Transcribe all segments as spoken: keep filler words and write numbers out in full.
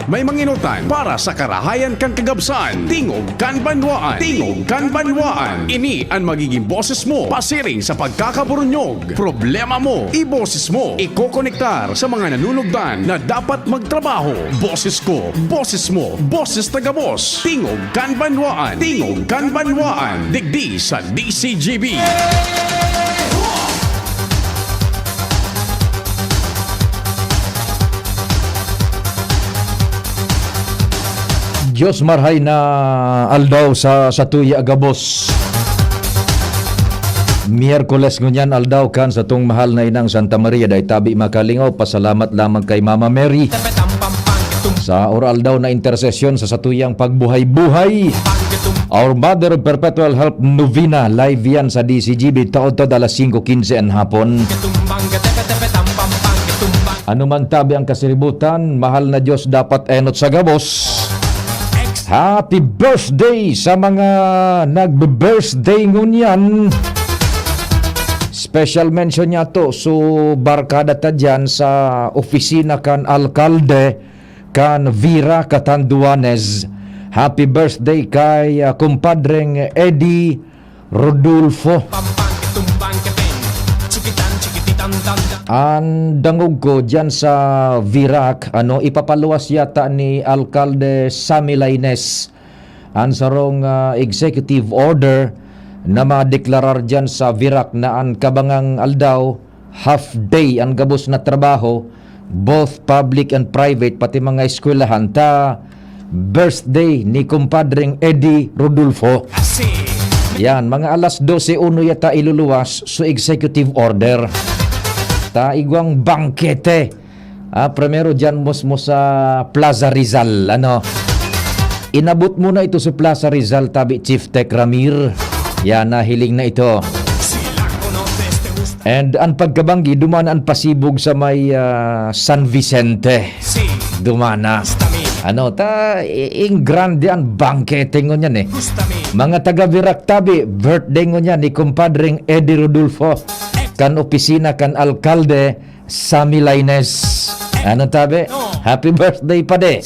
May manginutan para sa karahayan kan kagabsan. Tingog kan banwaan. Tingog kan banwaan. Ini an magiging boses mo pasiring sa pagkakaburunyog. Problema mo, iboses mo. Ikokonektar sa mga nanunugdan na dapat magtrabaho. Boses ko, boses mo, boses ta gabos. Tingog kan banwaan. Tingog kan banwaan. Digdi sa D C G B. Dios, marhay na aldaw sa, sa tuya gabos. Miyerkules ngunyan, aldaw kan satong mahal na inang Santa Maria, dai tabi makalingaw. Pasalamat lamang kay Mama Mary sa oral daw na intersesyon sa satuyang pagbuhay-buhay. Our Mother of Perpetual Help Novena, live yan sa D C G B, taod-taod alas singko quince an hapon. Ano man tabi ang kasiributan, mahal na Diyos dapat enot sa gabos. Happy birthday sa mga nagbe-birthday ngunyan. Special mention niya to, so barkada ta dyan sa opisina kan alkalde kan Virac, Catanduanes. Happy birthday kay, ah, kumpadreng Eddie Rodolfo. An dangog ko dyan sa Virac, ano, ipapaluwas yata ni Alkalde Sammy Laines an sarong, ah, executive order na madeklarar dyan sa Virac na an kabangang aldaw, half day an gabos na trabaho, both public and private, pati mga eskwelahan, ta birthday ni kumpadreng Eddie Rodolfo. Yan, mga alas dose uno yata iluluwas so executive order. Ta igwang bangkete. Ah, primero dyan mismo sa Plaza Rizal, ano? Inabot mo na ito sa Plaza Rizal, tabi Chief Tech Ramir. Yan, nahiling na ito. And ang pagkabanggi, dumana ang pasibog sa may, ah, San Vicente. Dumana. Ano, ta, i-, ing grande ang bangkete ngunyan eh. Mga taga Virac tabi, birthday ngunyan ni kumpadreng Eddie Rodolfo. Kan opisina kan alkalde, Sammy Laines. Ano tabi? Happy birthday, pade.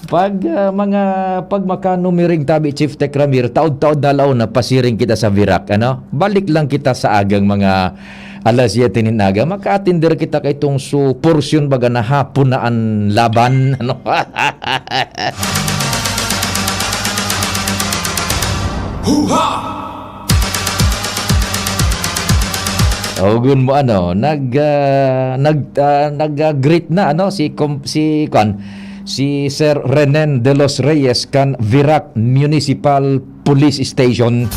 Pag, ah, mga, pag makanumiring tabi, Chief Tech Ramir, taod-taod na laon na pasiring kita sa Virac, ano? Balik lang kita sa agang mga alas siyete nin aga. Makaatender kita kay itong su-, porsyon baga na hapon na an laban, ano? Huha! Ogun mo ano, nag, ah, nag, ah, nag, ah, greet na ano si kom-, si kwan, si Sir Renen de los Reyes kan Virac Municipal Police Station.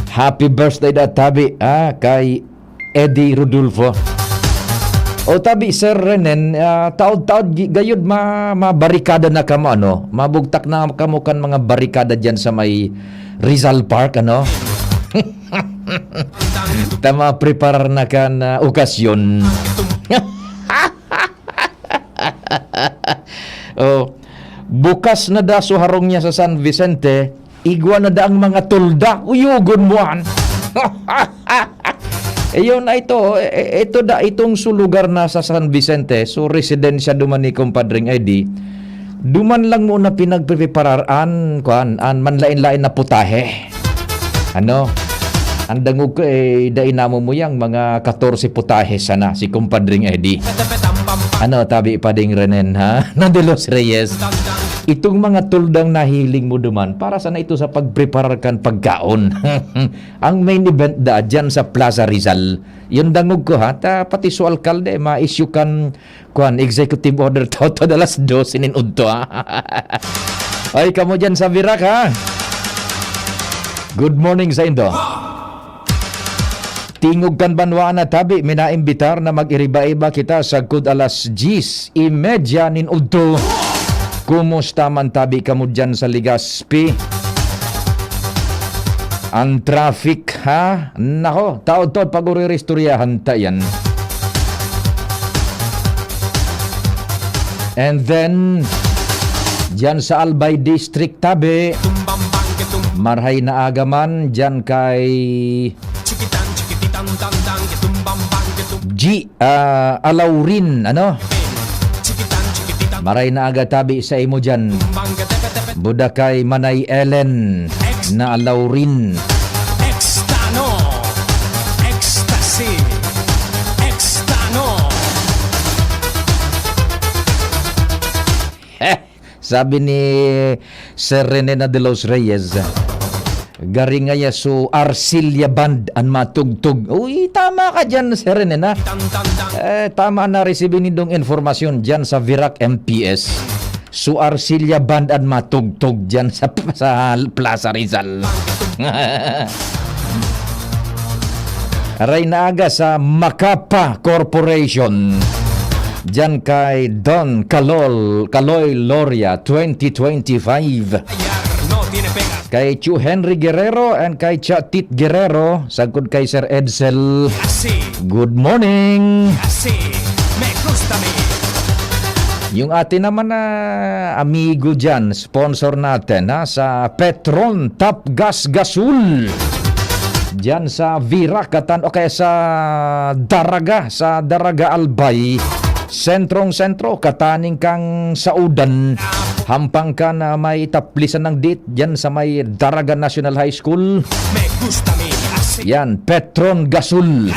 Happy birthday da tabi, ah, kay Eddie Rodolfo. O tabi, Sir Renen, ah, taod-taod gi-, gayud ma-, mabarikada na kamo, ano? Mabugtak na kamo kan mga barikada diyan sa may Rizal Park, ano? Ta mapreparar na kan, ah, okasyon. Oh, bukas na da so harong niya sa San Vicente, igwa na da ang mga tolda. Uyogon mo an. Iyon na ito, eh, eh, ito da, itong su lugar na sa San Vicente, so residensya duman ni Compadring Eddie. Duman lang muna pinagpreparar an, kuan, an manlain-lain na putahe. Ano? Ang dangog ko, eh, dai namo mo yang mga katorse putahe sana si Compadring Eddie. Ano, tabi pa ding Renen, ha? Na de los Reyes. Itong mga tuldang nahiling mo duman, para sana ito sa pagpreparar kan pagkaon. Ang main event da dyan sa Plaza Rizal. Yung dangog ko, ha? Ta, pati su alkalde, ma-issue kan, kuan, executive order taod-taod alas dose nin udto, ha? Ay, kamo dyan sa Virac, ha? Good morning sa indo. Tingog kan banwaan na tabi, minaimbitar na mag-iriba-iba kita sagkod alas diyes y media nin udto. Kumusta man tabi kamo dyan sa Legazpi? Ang traffic, ha? Nako, taod-taod pag-uriristoryahan ta yan. And then, dyan sa Albay District, tabi, marhay na aga man, dyan kay G, ah, Alaurin, ano? Maray na aga tabi sa imo dyan. Buda kay Manay Ellen na Laurin. Extano. Ecstasy. Extano. Sabi ni Sir Rene na de los Reyes, "Gari ngaya su Arcilla Band an matugtog." Uy, tama ka dyan, Sir Rene na. Eh, tama na receiving nindong informasyon dyan sa Virac M P S. Su Arcilla Band an matugtog dyan sa, sa Plaza Rizal. Aray na aga sa Macapa Corporation. Diyan kay Don Kalol, Kaloy Loria, twenty twenty-five. Kay Chu Henry Guerrero and kay Chatit Guerrero, sagkod kay Sir Edsel. Good morning. Yung atin naman na amigo dyan, sponsor natin ha, sa Petron Top Gas Gasol. Diyan sa Virac, Catan, o kaya sa Daraga, sa Daraga Albay. Sentrong-sentro, kataning kang Saudan. Hampang ka na may taplisan ng dit, diyan sa may Daraga National High School. Yan, Petron Gasol.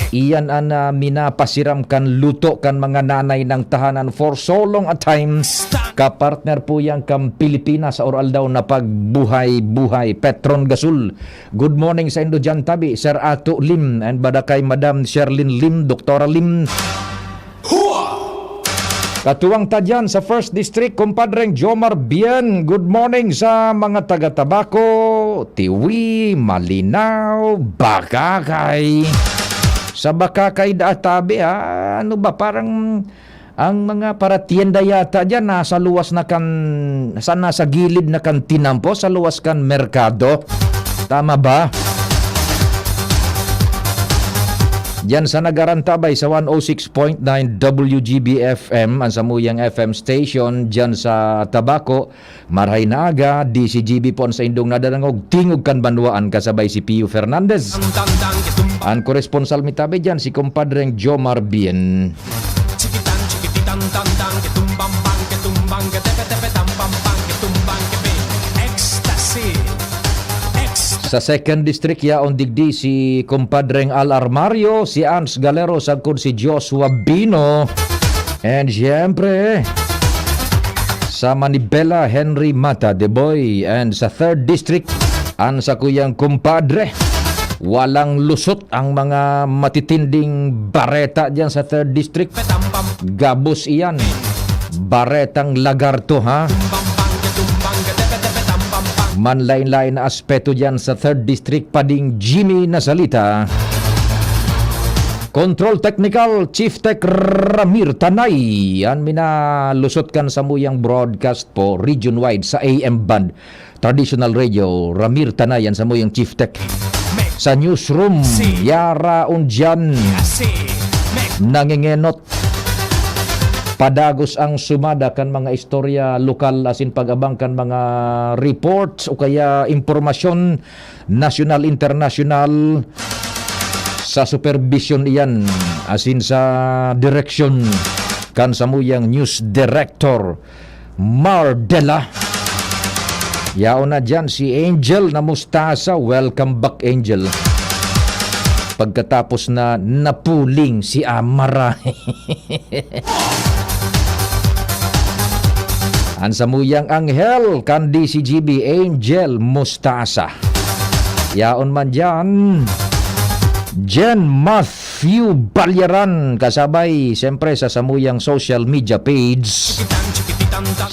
Iyan an, ah, minapasiram kan luto kan mga nanay ng tahanan for so long a time. Kapartner po yan kan Pilipinas sa oral daw na pagbuhay-buhay. Petron Gasol. Good morning sa indo dyan, tabi, Sir Ato Lim, and bada kay Madam Sherlyn Lim, Doktora Lim. Katuwang ta dyan sa First District, kumpadreng Jomar Bien. Good morning sa mga taga Tabaco, Tiwi, Malinao, Bacacay. Sa Bacacay da, tabi, ah, ano ba, parang ang mga paratienda yata diyan nasa luwas na kan, sa, nasa gilid na kan tinampo, sa luwas kan merkado. Tama ba? Diyan sa nagarantabay sa one oh six point nine W G B F M, ang samuyang F M station diyan sa Tabaco, Marhay na aga, D C G B po an saindong nadadangog, Tingog kan Banwaan, kasabay si Pio Fernandez. An koresponsal mi tabi diyan, si Kumpadreng Jomar Bien. Sa Second District, yaon digdi si Kumpadreng Al Armario, si Ans Galero, sagkod si Joshua Bino. And siyempre, sa Manibela, Henry Mata de Boy. And sa Third District, ang sakuyang kumpadre. Walang lusot ang mga matitinding bareta diyan sa Third District. Gabos iyan. Baretang lagarto, ha? Manlain-lain na aspeto diyan sa Third District, pading Jimmy Nasalita. Control Technical, Chief Tech Ramir Tanay. Yan, minalusot kan samuyang broadcast po, region-wide sa A M band. Traditional Radio, Ramir Tanay, yan samuyang Chief Tech. Sa newsroom, Yara Undian. Nangengenot. Padagos ang sumada kan mga istorya lokal asin pag-abang kan mga reports o kaya impormasyon nasyonal, internasyonal, sa supervision iyan, asin sa direksyon kan samuyang news director, Mar Dela. Yaon na diyan si Angel na Mustasa. Welcome back, Angel. Pagkatapos na napuling si Amara. An samuyang anghel kan D C G B, Angel Mustasa. Yaon man diyan, Jen Matthew Balyaran, kasabay, siyempre, sa samuyang social media page,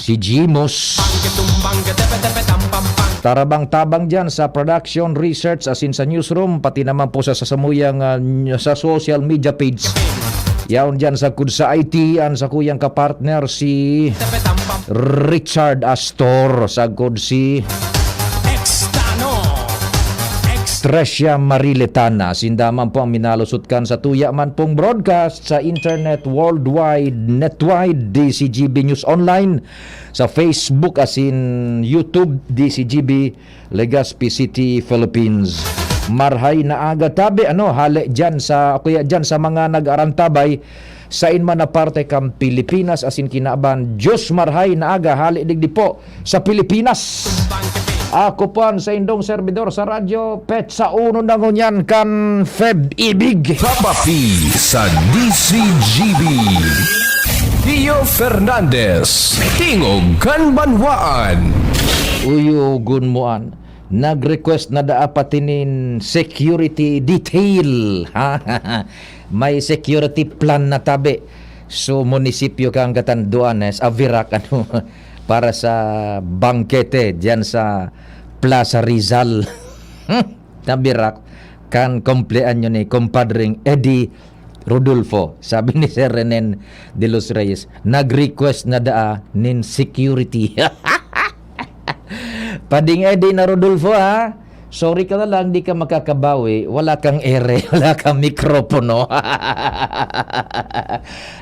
si Jimos. Tarabang-tabang diyan sa production, research, asin sa newsroom, pati naman po sa, sa samuyang, ah, ny-, sa social media page. Yaon diyan sagkod sa I T, an sakuyang kapartner si Richard Astor, sagkod si Trecia Mariletana. Sinda man po ang minalusot kan sa tuya man pong broadcast sa internet worldwide, netwide, D C G B News Online, sa Facebook asin YouTube, D C G B Legazpi City, Philippines. Marhay na aga tabi, ano, hale dyan sa, kuya dyan sa mga nag-arantabay, sain man na parte kan Pilipinas asin kinaban, Diyos marhay na aga hale digdi po sa Pilipinas. Ako po an saindong serbidor sa radyo, petsa uno na ngunyan kan Feb Ibig. Papapi sa D C G B. Theo Fernandez, Tingog kan Banwaan. Uyogon mo an, nag-request na daa pati nin security detail. May security plan na tabi. So, munisipyo kan Catanduanes, Avirac, ano, para sa bangkete diyan sa Plaza Rizal. Avirac, kan kumpleanyo ni Compadreng Eddie Rodolfo. Sabi ni Sir Renen de los Reyes, nag-request na daa nin security. Pading Eddie na Rodolfo, ha? Sorry ka na lang, di ka makakabawi. Wala kang ere, wala kang mikropono.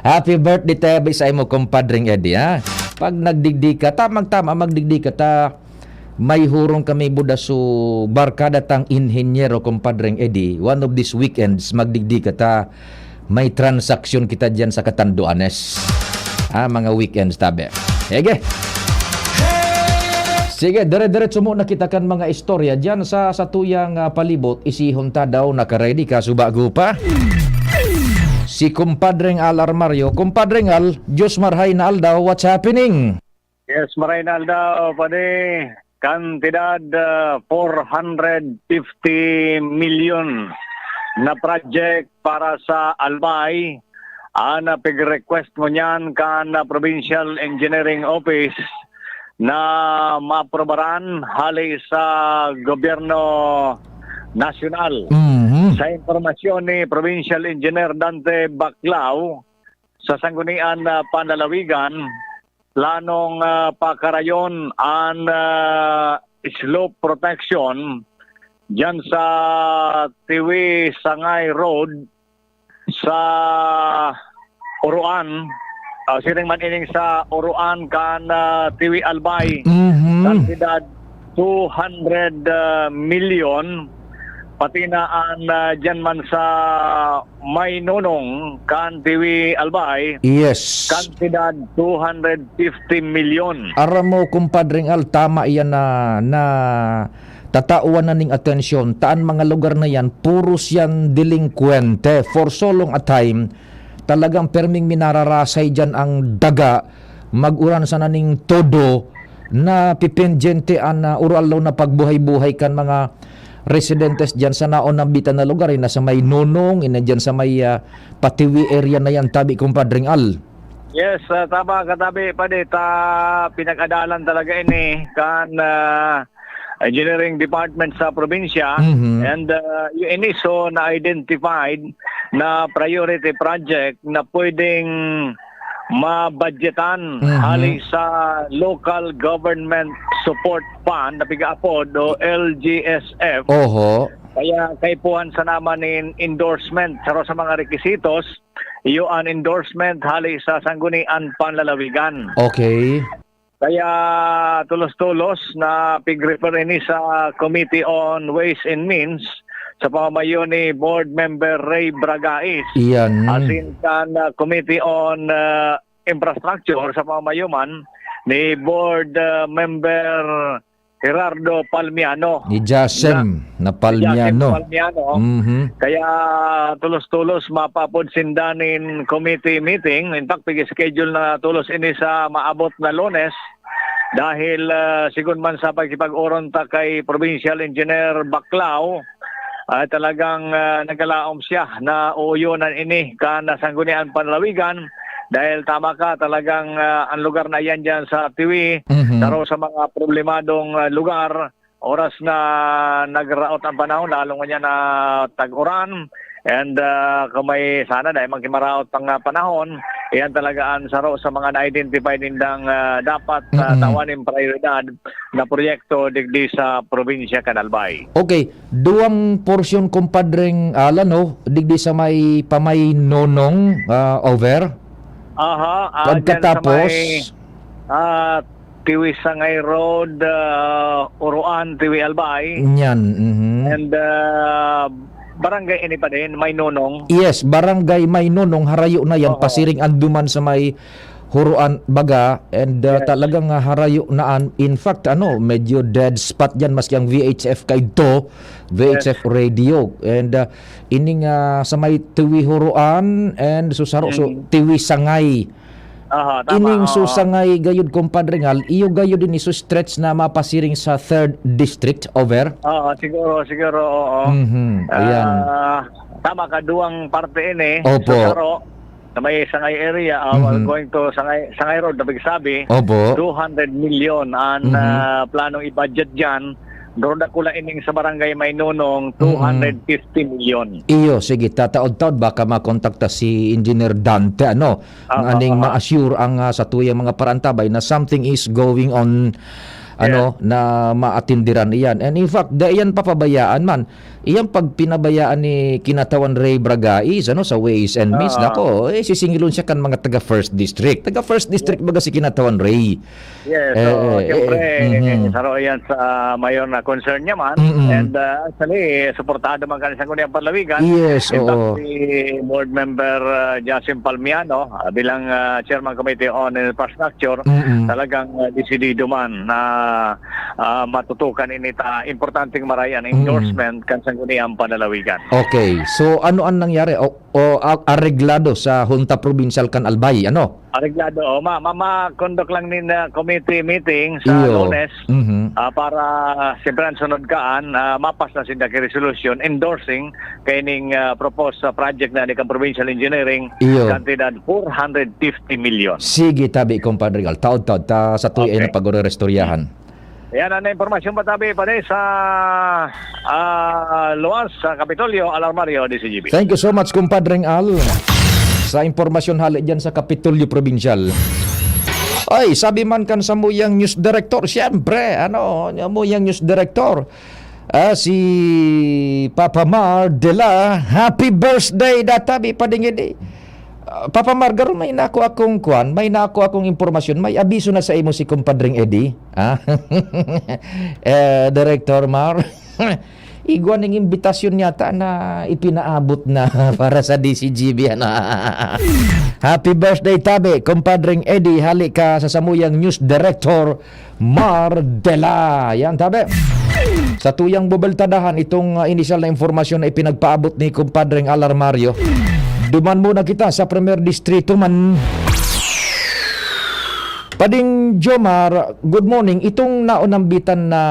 Happy birthday tabi sa imo, Compadreng Eddie, ha? Pag nagdigdi ka, tamang-tama, magdigdi ka ta. May hurong kami buda so barkada tang inhenyero, Compadreng Eddie. One of these weekends, magdigdi ka ta. May transaksyon kita diyan sa Catanduanes. Ah, mga weekends, tabi. Sige. Sige, dire-diretso muna kita kan mga istorya diyan sa satuyang, ah, palibot. Isihon ta daw, naka-ready ka, subago pa. Si Compadreng Al Armario. Compadreng Al, Diyos marhay na aldaw, what's happening? Yes, maray na aldaw, padi. Kantidad, ah, four hundred fifty million na project para sa Albay. An, ah, pig-request mo niyan kan, ah, Provincial Engineering Office na maaprobaran hale sa gobyerno nasyonal. Mhm. Sa impormasyon ni Provincial Engineer Dante Baclao, sa Sanggunian na Panlalawigan, planong, ah, pakarayon an, ah, slope protection diyan sa Tiwi Sangay Road sa Oroan, ah, siring man ining sa Oroan kan, ah, Tiwi Albay. Mhm. Kantidad two hundred, ah, million, pati na an, ah, diyan man sa May Nonong kan Tiwi Albay, Yes. kantidad two hundred fifty million. Aram mo, Compadreng Al, tama iyan na, na tatawan na ning atensyon. Ta an mga lugar na yan, puros yan delinkwente. For so long a time, talagang perming minararasay diyan ang daga, mag-uran sana ning todo, napipendyente an, ah, oro-aldaw na pagbuhay-buhay kan mga residentes diyan sa naon nambitan na lugar, eh, na sa may Nonong, ina diyan sa may, ah, Patiwi area na yan, tabi, Compadreng Al. Yes, ah, tama ka, tabi, padi, ta pinag-adalan talaga ini kan, ah, engineering department sa probinsya, Mhm. and, ah, y-, ini so na-identified na priority project na pwedeng mabudgetan Mhm. hali sa Local Government Support Fund na piga-apod o L G S F. Oho. Kaya kaipuhan sana man nin endorsement. Saro sa mga requisitos, iyo an endorsement hali sa Sanggunian Panlalawigan. Okay. Kaya tolos-tolos na pig-refer ini sa Committee on Ways and Means sa pamamayo ni Board Member Ray Bragais. Iyan. Asin kan, ah, Committee on, ah, Infrastructure sa pamamayo man ni Board, ah, Member Gerardo Palmiano. Ni Jasem Na na Palmiano. Palmiano. Mhm. Kaya tolos-tolos mapaapod sinda nin committee meeting. In fact, pig-schedule na tolos ini sa maabot na Lunes. Dahil, ah, sigon man sa pagkipag-oron ta kay Provincial Engineer Baclao, ay talagang, ah, nagkalaom siya na uuyonan ini kan Sanggunian Panlalawigan. Dahil tama ka, talagang, ah, ang lugar na iyan diyan sa Tiwi, Mhm. saro sa mga problemadong, ah, lugar, oras na nagraot ang panahon, lalo ngunyan na tag-uran. And, ah, kung may sana, dahil magkimaraot pang, ah, panahon, iyan talaga ang saro sa mga na-identify nindang, ah, dapat, ah, Mhm. tawan nin prioridad na proyekto digdi sa probinsya kan Albay. Okay, duwang porsyon, Compadreng Alan, no? Digdi sa may Pamay Nonong, ah, over? Aha, ah, dyan sa Pagkatapos? may, ah, Tiwi Sangay Road, ah, Oroan, Tiwi Albay. Nyan, mhm. And, ah, Barangay ini pa din, May Nonong. Yes, Barangay May Nonong, harayo na yan, Oo. pasiring anduman sa may Huroan, baga, and, uh, Yes. talagang, uh, harayo na an-, in fact, ano, medyo dead spot dyan, maski ang V H F kaidto, V H F Yes. Radio, and, uh, ining, uh, sa may Tiwi Huroan, and so, saro-, so, Mm. Tiwi Sangay. Aha, tama, Ining oo. Susangay gayud, Compadre Ngal, iyo gayud ini su-stretch na mapasiring sa third district, over? Oo, siguro, siguro, oo. Mhm, ayan. Ah, tama ka, duwang parte ini. Opo. Sa Saro, sa may Sangay area, ah, Mhm. going to Sangay, Sangay Road, na pigsabi, Opo. two hundred milyon an, Mhm. ah, planong i-budget diyan. Pero dakula ining sa Barangay May Nonong, Mm. two hundred fifty milyon. Iyo, sige, tataod-taod, baka makontakta si Engineer Dante, ano? Ah, Nganing ah, ah. ma-assure ang, ah, satuyang mga parantabay na something is going on, ano, Yes. na maatindiran iyan. And in fact, dai yan papabayaan man. Iyang pagpinabayaan ni Kinatawan Ray Bragais, ano, sa Ways and Means, Ah. nako, eh, sisingilon siya kan mga taga First District. Taga First District Yes. baga si Kinatawan Ray. Yes, Eh, so, eh, siyempre, eh, mhm. saro yan sa mayor na concern niya man. Mm-mm. And, uh, actually, suportado man kami sa Sangguniang Panlalawigan. Yes, In fact, oo. si Board Member, uh, Justin Palmiano, uh, bilang, uh, Chairman Committee on Infrastructure, Mm-mm. talagang, uh, desidido man na, uh, matutukan ini ta importanteng marayan, Mm. endorsement kan Sangguniang Panlalawigan. Okay. So, ano ang nangyari? O, o, a-, areglado sa Hunta Probinsyal kan Albay, ano? Areglado, oh, ma-, ma-, ma-conduct lang nin, ah, committee meeting sa Iyo. Lunes, Mhm. ah, para, siyempre, ang sunod kaan, ah, mapas na sinda ki resolution endorsing kaining, ah, proposed, ah, project na ni kan Provincial Engineering, Iyo. kantidad four hundred fifty million. Sige, tabi, Compadre Gal. Taod-taod, ta sa tuya Okay. na pag-orerestoryahan. Yan ang impormasyon pa tabi pa sa, ah, luwas sa Kapitolyo, Al Armario, D C G B. Thank you so much, Compadreng Al, sa impormasyon hali dyan sa Kapitolyo Probinsyal. Ay, sabi man kan samuyang news director, siyempre, ano, samuyang news director, ah, si Papa Mar de la, happy birthday, databi, padingin eh. Ah, Papa Mar, garo may nako akong kwan, may nako akong impormasyon, may abiso na sa imo si Compadreng Eddie. Ah? Eh, Director Mar, igwa ning imbitasyon yata na ipinaabot na para sa D C G B, ano? Happy birthday, tabi, Compadreng Eddie, hali ka sa samuyang news director, Mar de la. Yan, tabi. Sa tuyang bubeltadahan itong, ah, inisyal na impormasyon na ipinagpaabot ni Compadreng Alar Mario, duman muna kita sa Premier Distrito man. Pading Jomar, good morning. Itong naunambitan na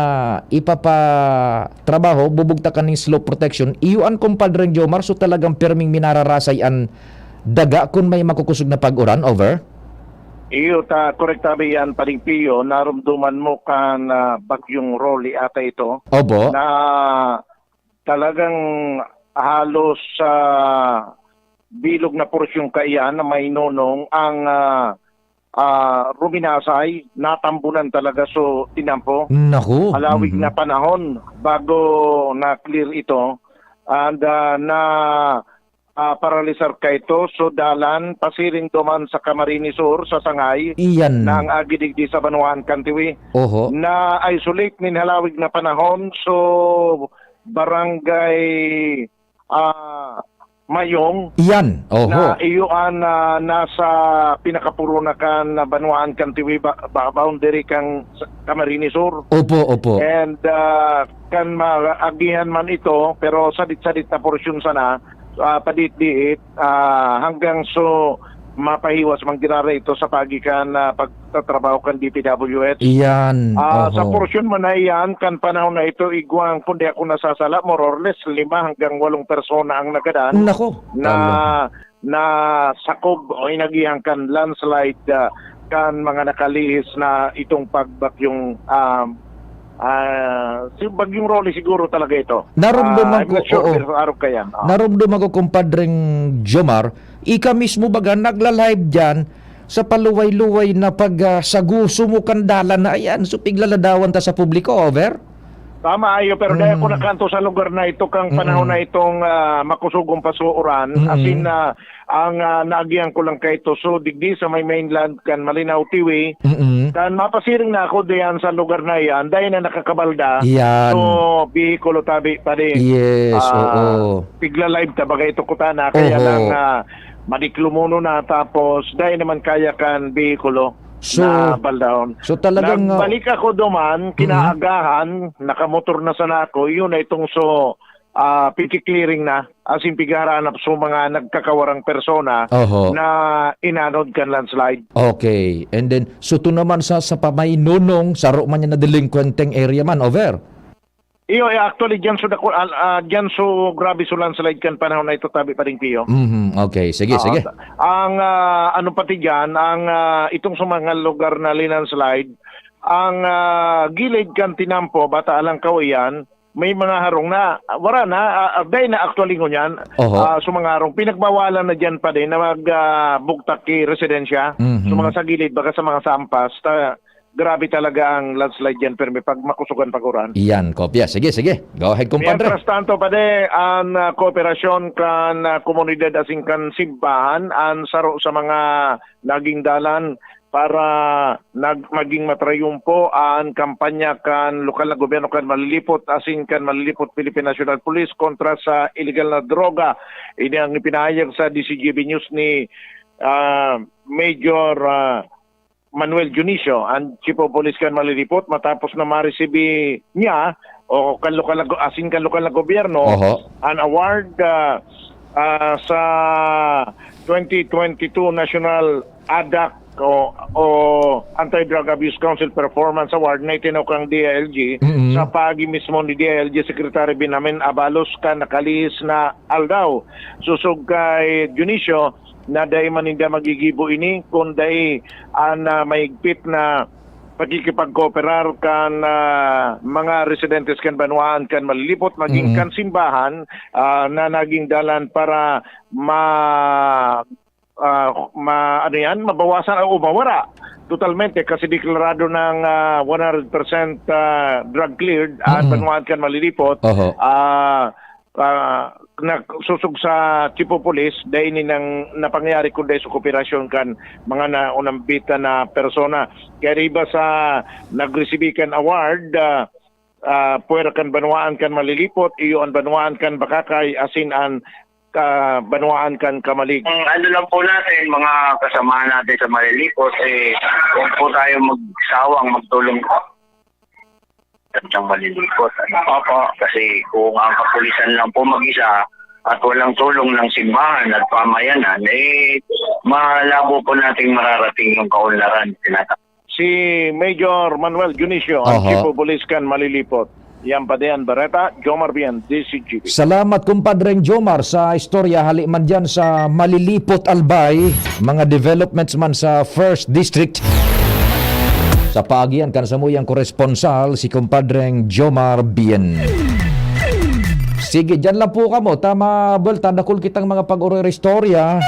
ipapatrabaho, bubugtakan ning slope protection, iyo an Compadreng Jomar, so talagang pirming minararasay an daga kun may makukusog na pag-uran, over? Iyo ta, korek tabi yan, Pading Pio. Narumduman mo kan, ah, Bagyong Rolly ata ito, Opo. na talagang halos sa bilog na porsyon kaiyan na may nonong ang, ah, ah, ruminasay, natambunan talaga so tinampo. Naku, Halawig mhm. na panahon bago na-clear ito. And, ah, na, ah, paralisar ka ito. So, dalan, pasiring duman sa Camarines Sur, sa Sangay, Iyan. na ang agi digdi sa Banwaan kan Tiwi. Oho. Na-isolate nin halawig na panahon. So, barangay, ah, Mayong Iyan. Oho. na iyo an, ah, nasa pinakapuruna kan Banwaan kan Tiwi, ba-, ba-, boundary kan s-, Camarines Sur. Opo, opo. And, ah, kan maagihan man ito, pero sadit-sadit na porsyon sana, ah, padiit-diit, ah, hanggang so mapahiwas man giraray ito sa pagi kan, ah, pagtatrabaho kan D P W H. Iyan. Ah, sa Oho. porsyon man na iyan, kan panahon na ito, igwang, kung di ako nasasala, more or less, lima hanggang walong persona ang nagadan Nako, na, tama. na sakob o inagihan kan landslide, ah, kan mga nakalihis na itong pagbagyong, ah, ah, si Bagyong Rolly siguro talaga ito. Narumduman Ah, I'm ko, not sure, oo. pero araw ka yan. Ah. Narumduman ko, Compadreng Jomar, ika mismo baga nagla-live diyan sa paluway-luway na pag, ah, saguso mo kan dalan na ayan. So, piglaladawan ta sa publiko, over? Tama, ayo, pero dai ako Mm. nakanto sa lugar na ito kang panahon Mm. na itong, ah, makusog ang pasuuran. As Mm. in, ah, ang, ah, naagihan ko lang kaito. So, digdi sa may mainland kan Malinao T V, Mm. kan mapasiring na ako diyan sa lugar na iyan, dai na nakakabalda. Iyan. So, bihikulo tabi pa din. Yes, Ah, oo. Tigla-live ta, bagay ito kutana. Kaya Oho. lang, ah, madiklomono na, tapos dai naman kaya kan bihikulo So, na baldahon. so talagang, ah, Nagbalik ako duman, Mhm. kinaagahan, nakamotor na sana ako, yun na itong so, ah, piki-clearing na, as in, pighaharanap so mga nagkakawarang persona Oho. na inanod kan landslide. Okay. And then, so to naman sa, sa pamainunong, saro man yan na delinkwenteng area man, over? Iyo, eh, actually, diyan so dako-, ah, ah, diyan so grabe so landslide kan panahon na ito, tabi pa rin, Pio. Mhm, okay. Sige, Ah, sige. ta-, ang, ah, ano pati diyan, ang, ah, itong sa mga lugar na linanslide, ang, ah, gilid kan tinampo, bata alang kaw iyan, may mga harong na, ah, wala na, ah, ah, dai na actually ngunyan, Oho. ah, so mga harong, pinagbawalan na diyan pa din na mag, ah, bugtak ki residensya. Mhm. So mga sa gilid, baga sa mga sampas, ta-, grabe talaga ang landslide diyan, permi pag makusugan pag uran. Iyan, kopya. Sige, sige. Go ahead, kumpadre. Mientras tanto, pade, ang, ah, kooperasyon kan, ah, komunidad asin kan simbahan, ang saro sa mga naging dalan para nag-, maging matrayumpo ang kampanya kan lokal na gobyerno kan Malilipot asin kan Malilipot Philippine National Police kontra sa iligal na droga. Ini ang ipinahayag sa D C G B News ni, ah, Major, ah, Manuel Dionisio, ang Chief of Police kan Malilipot, matapos na maresibi niya o kan lokal na go-, asin kan lokal na gobyerno, Oho. an award, ah, ah, sa twenty twenty-two National ADAC o, o Anti-Drug Abuse Council Performance Award na itinao kan D I L G Mm-mm. sa paagi mismo ni D I L G Secretary Benjamin Abalos kan nakalihis na aldaw. Sosog kay Dionisio, na dai man ninda magigibo ini kun dai an, ah, mahigpit na pakikipagkooperar kan, ah, mga residentes kan banwaan kan Malilipot, maging Mm. kan simbahan, ah, na naging dalan para ma-, ah, ma-, ano yan, mabawasan o mawara totalmente kasi deklarado ng, ah, one hundred percent, ah, drug cleared ang Mm. banwaan kan Malilipot. Oho. Ah, ah, nagsusog sa Chief of Police, dai ini nang napangyari kundi sa kooperasyon kan mga naunambitan na persona. Kaya iba sa nagresibi kan award, ah, ah, puwera kan banwaan kan Malilipot, iyo an banwaan kan Bakakay, asin an ka-, banwaan kan Camalig. Ang ano lang po natin, mga kasamahan natin sa Malilipot, eh, huwag po tayo magsawang magtulong. At siyang Malilipot, ano? Opo. Kasi kung ang kapulisan lang po mag-isa at walang tulong ng simbahan at pamayanan, eh, malabo po nating mararating yung kaunlaran. Tinata- Si Major Manuel Dionisio, ang Oho. Chief of Police kan Malilipot. Yan pa diyan, Bareta, Jomar Bien, D C G B. Salamat, kumpadreng Jomar, sa istorya hali man diyan sa Malilipot, Albay, mga developments man sa First District. Sa paagian kan samuyang koresponsal, si kumpadreng Jomar Bien. Sige, diyan lang po kamo. Tama, buwelta, dakul kitang mga pag-oror istorya.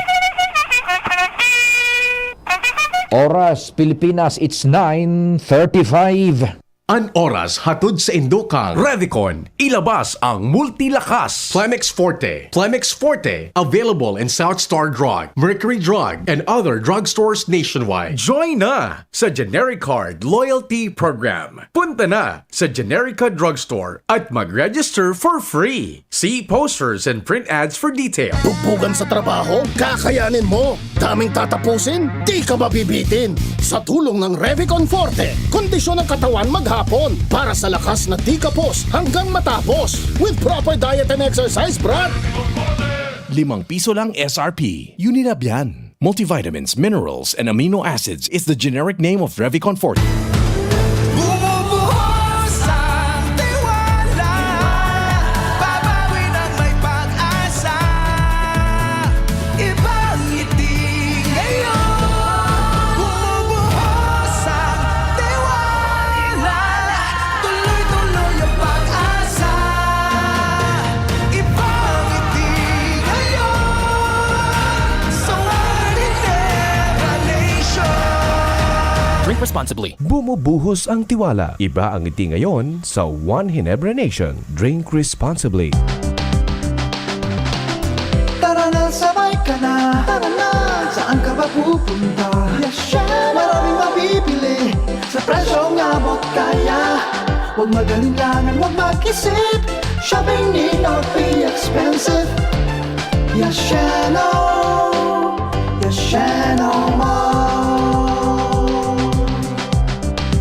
Oras, Pilipinas, it's nine thirty-five. An oras hatod sa indo kan Revicon. Ilabas ang multilakas. Plemex Forte. Plemex Forte. Available in South Star Drug, Mercury Drug, and other drugstores nationwide. Join na sa Generic Card Loyalty Program. Punta na sa Generica Drugstore at mag-register for free. See posters and print ads for details. Bugbugan sa trabaho? Kakayanin mo! Daming tatapusin? Di ka mabibitin! Sa tulong ng Revicon Forte, kondisyon ng katawan maghapon para sa lakas na di kapos hanggang matapos with proper diet and exercise, brad! Limang piso lang S R P. Unilab yan. Multivitamins, minerals, and amino acids is the generic name of Revicon Forte. Bumubuhos ang tiwala, babawi ng may pag-asa. Ibang ngiti ngayon. Bumubuhos ang tiwala, tuloy-tuloy ang pag-asa. Ibang ngiti ngayon sa Ordinary Nation. Drink responsibly. Bumubuhos ang tiwala. Iba ang ngiti ngayon sa One Ginebra Nation. Drink responsibly. Tara na, sabay ka na. Tara na, saan ka ba pupunta? Maraming mabibili sa presyong abot kaya. Huwag mag-alinlangan, huwag mag-isip. Shopping need not be expensive. Yasheno, Yasheno Mall.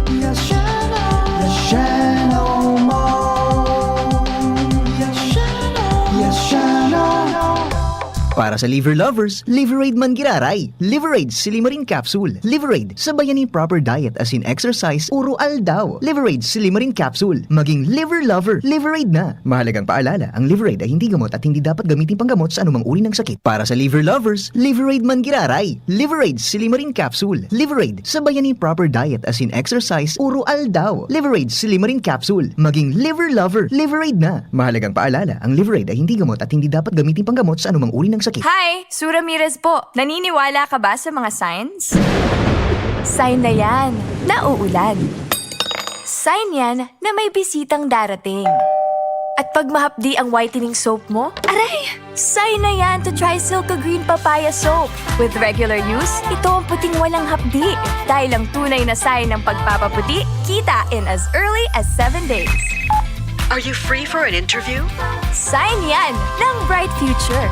Yasheno, Yasheno Mall. Yasheno, Yasheno. Para sa liver lovers, Liverade man giraray. Liverade Silimarin Capsule. Liverade, sabayan nin proper diet asin exercise oro aldaw. Liverade Silimarin Capsule. Maging liver lover, Liverade na. Mahalagang paalala, ang Liverade ay hindi gamot at hindi dapat gamiting panggamot sa anumang uri ng sakit. Para sa liver lovers, Liverade man giraray. Liverade Silimarin Capsule. Liverade, sabayan nin proper diet asin exercise oro aldaw. Liverade Silimarin Capsule. Maging liver lover, Liverade na. Mahalagang paalala, ang Liverade ay hindi gamot at hindi dapat gamiting panggamot sa anumang uri ng sakit. Hi! Sue Ramirez po. Naniniwala ka ba sa mga signs? Sign na yan na uulan. Sign yan na may bisitang darating. At pag mahapdi ang whitening soap mo, aray! Sign na yan to try Silco Green Papaya Soap. With regular use, ito ang puting walang hapdi. Dahil ang tunay na sign ng pagpapaputi, kita in as early as seven days. Are you free for an interview? Sign yan ng bright future.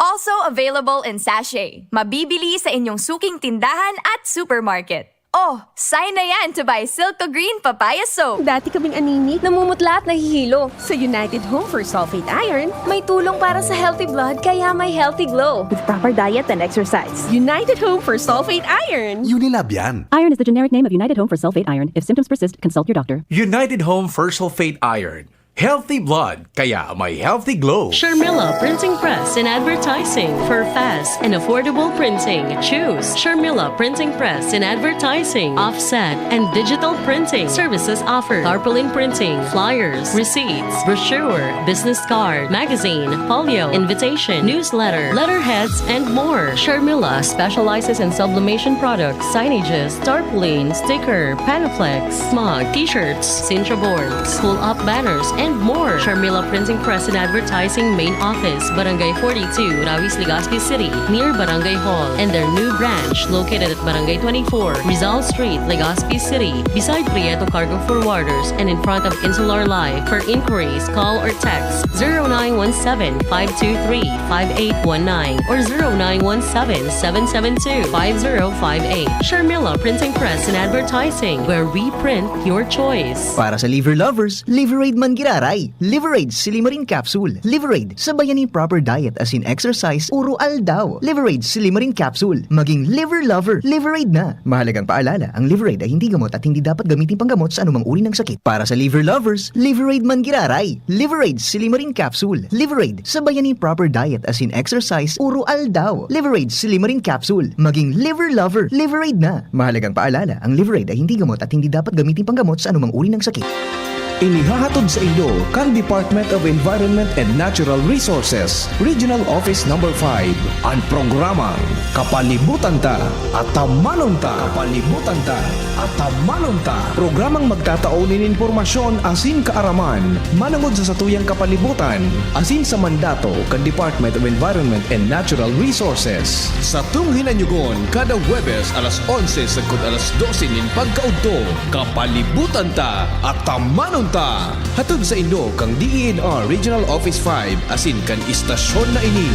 Also available in sachet. Mabibili sa inyong suking tindahan at supermarket. Oh, sign na yan to buy Silco Green Papaya Soap. Dati kaming anemic, namumutla at nahihilo. Sa United Home for Sulfate Iron, may tulong para sa healthy blood kaya may healthy glow. With proper diet and exercise. United Home for Sulfate Iron. Unilab yan. Iron is the generic name of United Home for Sulfate Iron. If symptoms persist, consult your doctor. United Home for Sulfate Iron. Healthy blood, kaya may healthy glow. Sharmila Printing Press and Advertising. For fast and affordable printing, choose Sharmila Printing Press and Advertising. Offset and digital printing services offered. Tarpaulin printing, flyers, receipts, brochure, business card, magazine, folio, invitation, newsletter, letterheads, and more. Sharmila specializes in sublimation products, signages, tarpaulin, sticker, Panaflex, mug, t-shirts, Sintra boards, pull-up banners, and more. Sharmila Printing Press and Advertising Main Office, Barangay forty-two, Rawis, Legazpi City, near Barangay Hall, and their new branch located at Barangay twenty-four, Rizal Street, Legazpi City, beside Prieto Cargo Forwarders and in front of Insular Life. For inquiries, call or text zero nine one seven, five two three, five eight one nine or zero nine one seven, seven seven two, five zero five eight. Sharmila Printing Press and Advertising, where we print your choice. Para sa liver lovers, Liverade man giraray. Liverade Silimarin Capsule. Liverade, sabayan nin proper diet asin exercise oro aldaw. Liverade Silimarin Capsule. Maging liver lover, Liverade na. Mahalagang paalala, ang Liverade ay hindi gamot at hindi dapat gamiting panggamot sa anumang uri ng sakit. Para sa liver lovers, Liverade man giraray. Liverade Silimarin Capsule. Liverade, sabayan nin proper diet asin exercise oro aldaw. Liverade Silimarin Capsule. Maging liver lover, Liverade na. Mahalagang paalala, ang Liverade ay hindi gamot at hindi dapat gamiting panggamot sa anumang uri ng sakit. Inihahatod sa inyo kan Department of Environment and Natural Resources, Regional Office Number five, an programang Kapalibutan Ta, Atamanon Ta. Kapalibutan Ta, Atamanon Ta. Programang magtatao nin impormasyon asin kaaraman manongod sa satuyang kapalibutan asin sa mandato kan Department of Environment and Natural Resources. Satong hinanyugon kada Huwebes alas onse sagkod alas dose nin pagkaudto. Kapalibutan Ta, Atamanon Ta. Hatod sa inyo kan D E N R Regional Office five asin kan istasyon na ini.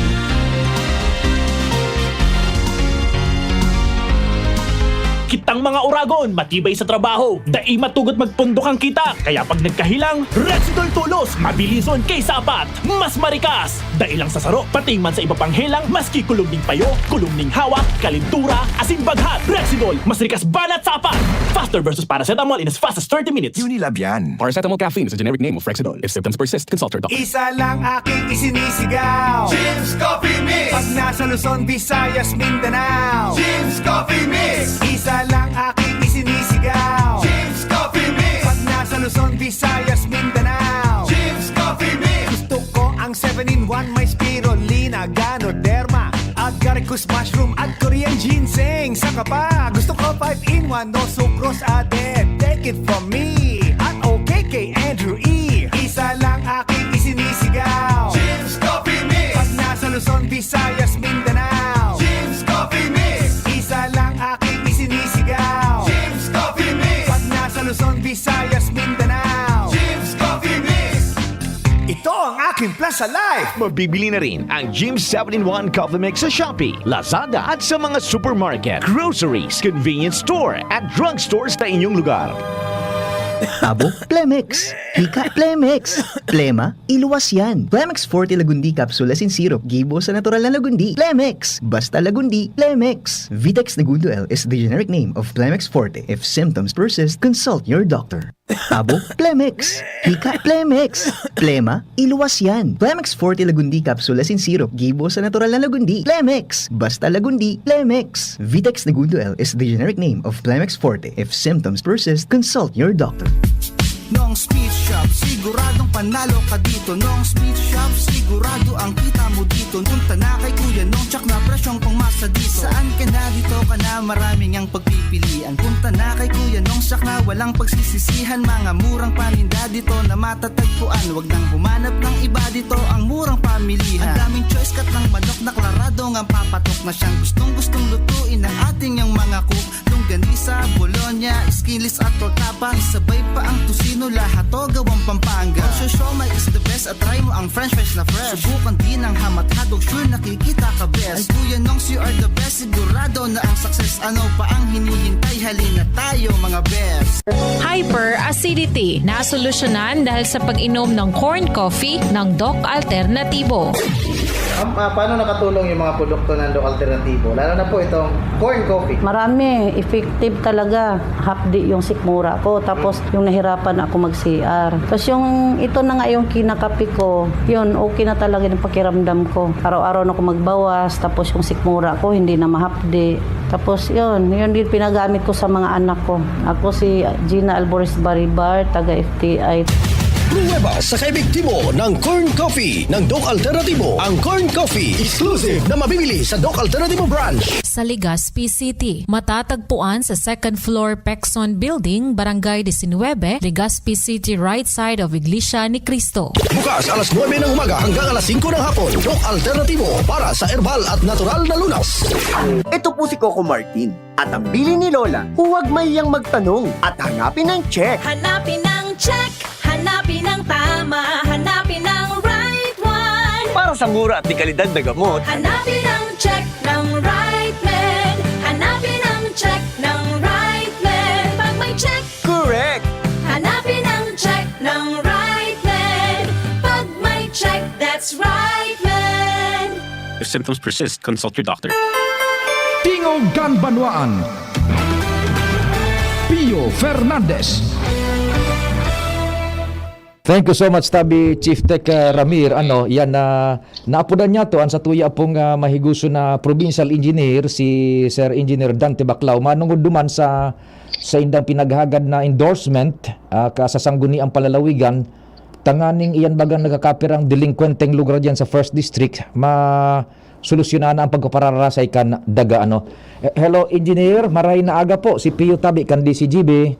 Kitang mga oragon, matibay sa trabaho, dai matugot magpundok ang kita. Kaya pag nagkahelang, Rexidol Tolos, mabilison kay sapat, mas marikas. Dai lang sa saro, pati man sa iba pang helang, maski kulog ning payo, kulog ning hawak, kalentura, asin baghat. Rexidol, mas rikas banat sapat. Faster versus paracetamol in as fast as thirty minutes. Unilab yan. Paracetamol caffeine is a generic name of Rexidol. If symptoms persist, consult your doctor. Isa lang aking isinisigaw. Jim's Coffee Mix. Pag nasa Luzon, Visayas, Mindanao. Jim's Coffee Mix. Isa lang aking isinisigaw. Jim's Coffee Mix. Pag nasa Luzon, Visayas, Mindanao. Jim's Coffee Mix. Gusto ko ang seven-in-one, may spirulina, ganoderma, agaricus mushroom at Korean ginseng. Saka pa, gusto ko pa Five in one, no sucrose added. Take it from me. At okay kay Andrew E. Isa lang aking isinisigaw. Jim's Coffee Mix. Pag nasa Luzon, Visayas, Mindanao. Jim's Coffee Mix. Isa lang aking isinisigaw. Jim's Coffee Mix. Pag nasa Luzon, Visayas, Mindanao. Jim's Coffee Mix. Ito ang aking plan sa life. Mabibili na rin ang Jim seven-in-one Coffee Mix sa Shopee, Lazada at sa mga supermarket, groceries, convenience store at drugstore sa inyong lugar. Abo, Plemex. Hika, Plemex. Plema, iluwas yan. Plemex Forte Lagundi Capsule as in syrup. Gibo sa natural na Lagundi. Plemex. Basta Lagundi, Plemex. Vitex Negundo L is the generic name of Plemex Forte. If symptoms persist, consult your doctor. Abo, Plemex. Hika, Plemex. Plema, iluwas yan. Plemex Forte Lagundi Capsule as in syrup. Gibo sa natural na Lagundi. Plemex. Basta Lagundi, Plemex. Vitex Negundo L is the generic name of Plemex Forte. If symptoms persist, consult your doctor. Nong's Meat Shop, siguradong panalo ka dito. Nong's Meat Shop, sigurado ang kita mo dito. Punta na kay Kuya Nong, tsak na presyong pangmasa dito. Saan ka na, dito ka na, maraming ang pagpipilian. Punta na kay Kuya Nong, tsak na walang pagsisisihan. Mga murang paninda dito na matatagpuan. Wag nang humanap ng iba, dito ang murang pamilihan. Ang daming choice, cut ng manok na klaradong ang papatok na siyang gustong-gustong lutuin ng ating yang mga cook. Longganisa, bologna, skinless at tortapa. Isabay pa ang tocino, lahat to gawang Pampanga. Ang siomai is the best at try mo ang french fries na fresh. Subukan din ang hamat hotdog, sure nakikita ka best. Ay Kuya Nongs, you are the best, sigurado na ang success. Ano pa ang hinihintay? Halina tayo mga best. Hyperacidity, nasolusyonan dahil sa pag-inom ng corn coffee ng Doc Alternatibo. Ma'am, ah, paano nakatulong yung mga produkto ng Doc Alternatibo? Lalo na po itong corn coffee. Marami, effective talaga. Hapdi yung sikmura ko. Tapos yung nahirapan ako mag-C R. Tapos yung ito na nga yung kinakape ko, yun, okay na talaga yung pakiramdam ko. Araw-araw na ako magbawas, tapos yung sikmura ko hindi na mahapdi. Tapos yun, yun din pinagamit ko sa mga anak ko. Ako si Gina Alvarez Baribar, taga F T I. Pruweba sa kaepektibo ng Corn Coffee ng Doc Alternatibo. Ang Corn Coffee, exclusive na mabibili sa Doc Alternatibo Branch. Sa Legazpi City, matatagpuan sa second floor Pexon Building, Barangay disinwebe, Legazpi City, right side of Iglesia ni Cristo. Bukas alas nuebe ng umaga hanggang alas singko ng hapon. Doc Alternatibo para sa herbal at natural na lunas. Ito po si Coco Martin. At ang bilin ni Lola, huwag mahiyang magtanong at hanapin ang check. Hanapin ang check, hanapin ang tama, hanapin ang right one. Para sa mura at dekalidad na gamot, hanapin ang check ng right med. Hanapin ang check ng right med. Pag may check, correct. Hanapin ang check ng right med. Pag may check, that's right med. If symptoms persist, consult your doctor. Tingog kan Banwaan, Pio Fernandez. Thank you so much, tabi Chief Tech, uh, Ramir. Ano, yan na naapodan niya to ang satuya pong, uh, mahiguso na provincial engineer, si Sir Engineer Dante Baclao, manungod duman sa sa indang pinaghagad na endorsement, uh, ka sa Sangguniang Palalawigan, tanganing iyan bagang nagkakapirang delinkwenteng lugar diyan sa First District, ma- solusyonan na ang pagpapararasay kan daga, ano. Eh, hello, Engineer. Marahay na aga po. Si Pio Tabi kan D C G B.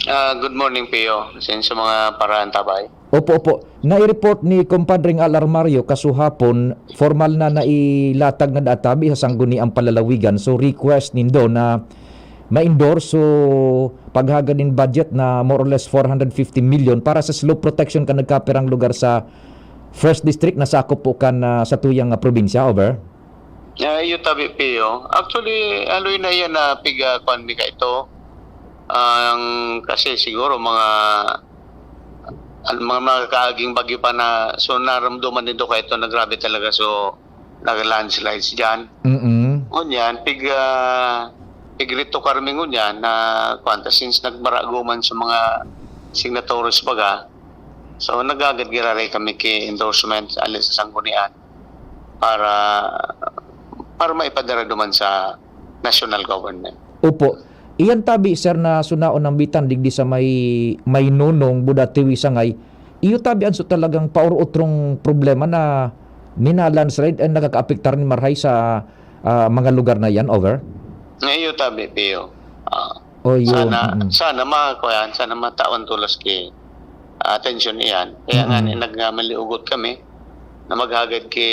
Ah, good morning, Pio. Sa inyo sa mga paraan, tabay. Opo, opo. Nai-report ni Compadre Al Armario kasuhapon, formal na nailatag na databi sa Sangguniang Palalawigan. So, request nindo na ma-endorse. So, paghagad nin budget na more or less four hundred fifty million para sa slope protection kan nagkapirang lugar sa First District na sakop po kan, ah, satuyang, ah, probinsya, over? Ah, iyo tabi, Pio. Actually, aloy na iyan na piga, kwan mi ka ito. Ang, kasi siguro mga, an-, mga, mga kaaging bagyo pa na, so naramdaman nito ka ito na grabe talaga. So, nag-landslides diyan. Mm-mm. Ngunyan, pig, ah, pig-reto karmi ngunyan na, kwan ta, since nagbarago man sa mga signatories baga, so nagagad giraray kami ki endorsement ali sa sanggunian para, para maipadara duman sa national government. Opo. Iyan tabi, sir, na sunaon ang bitan digdi sa may, may nunong, Buda, Tiwi, Sangay. Iyo tabi an so talagang paor-otrong problema na mina-landslide and nakakaapektar nin marahay sa, ah, mga lugar na iyan, over? Nga iyo tabi, Pio. Ah, Oh, yun. Sana, Mm. sana ma-, kuwan, sana matawan tolos ki atensyon iyan. Kaya nga Mm. ni nagmaliugot kami na maghagad ki,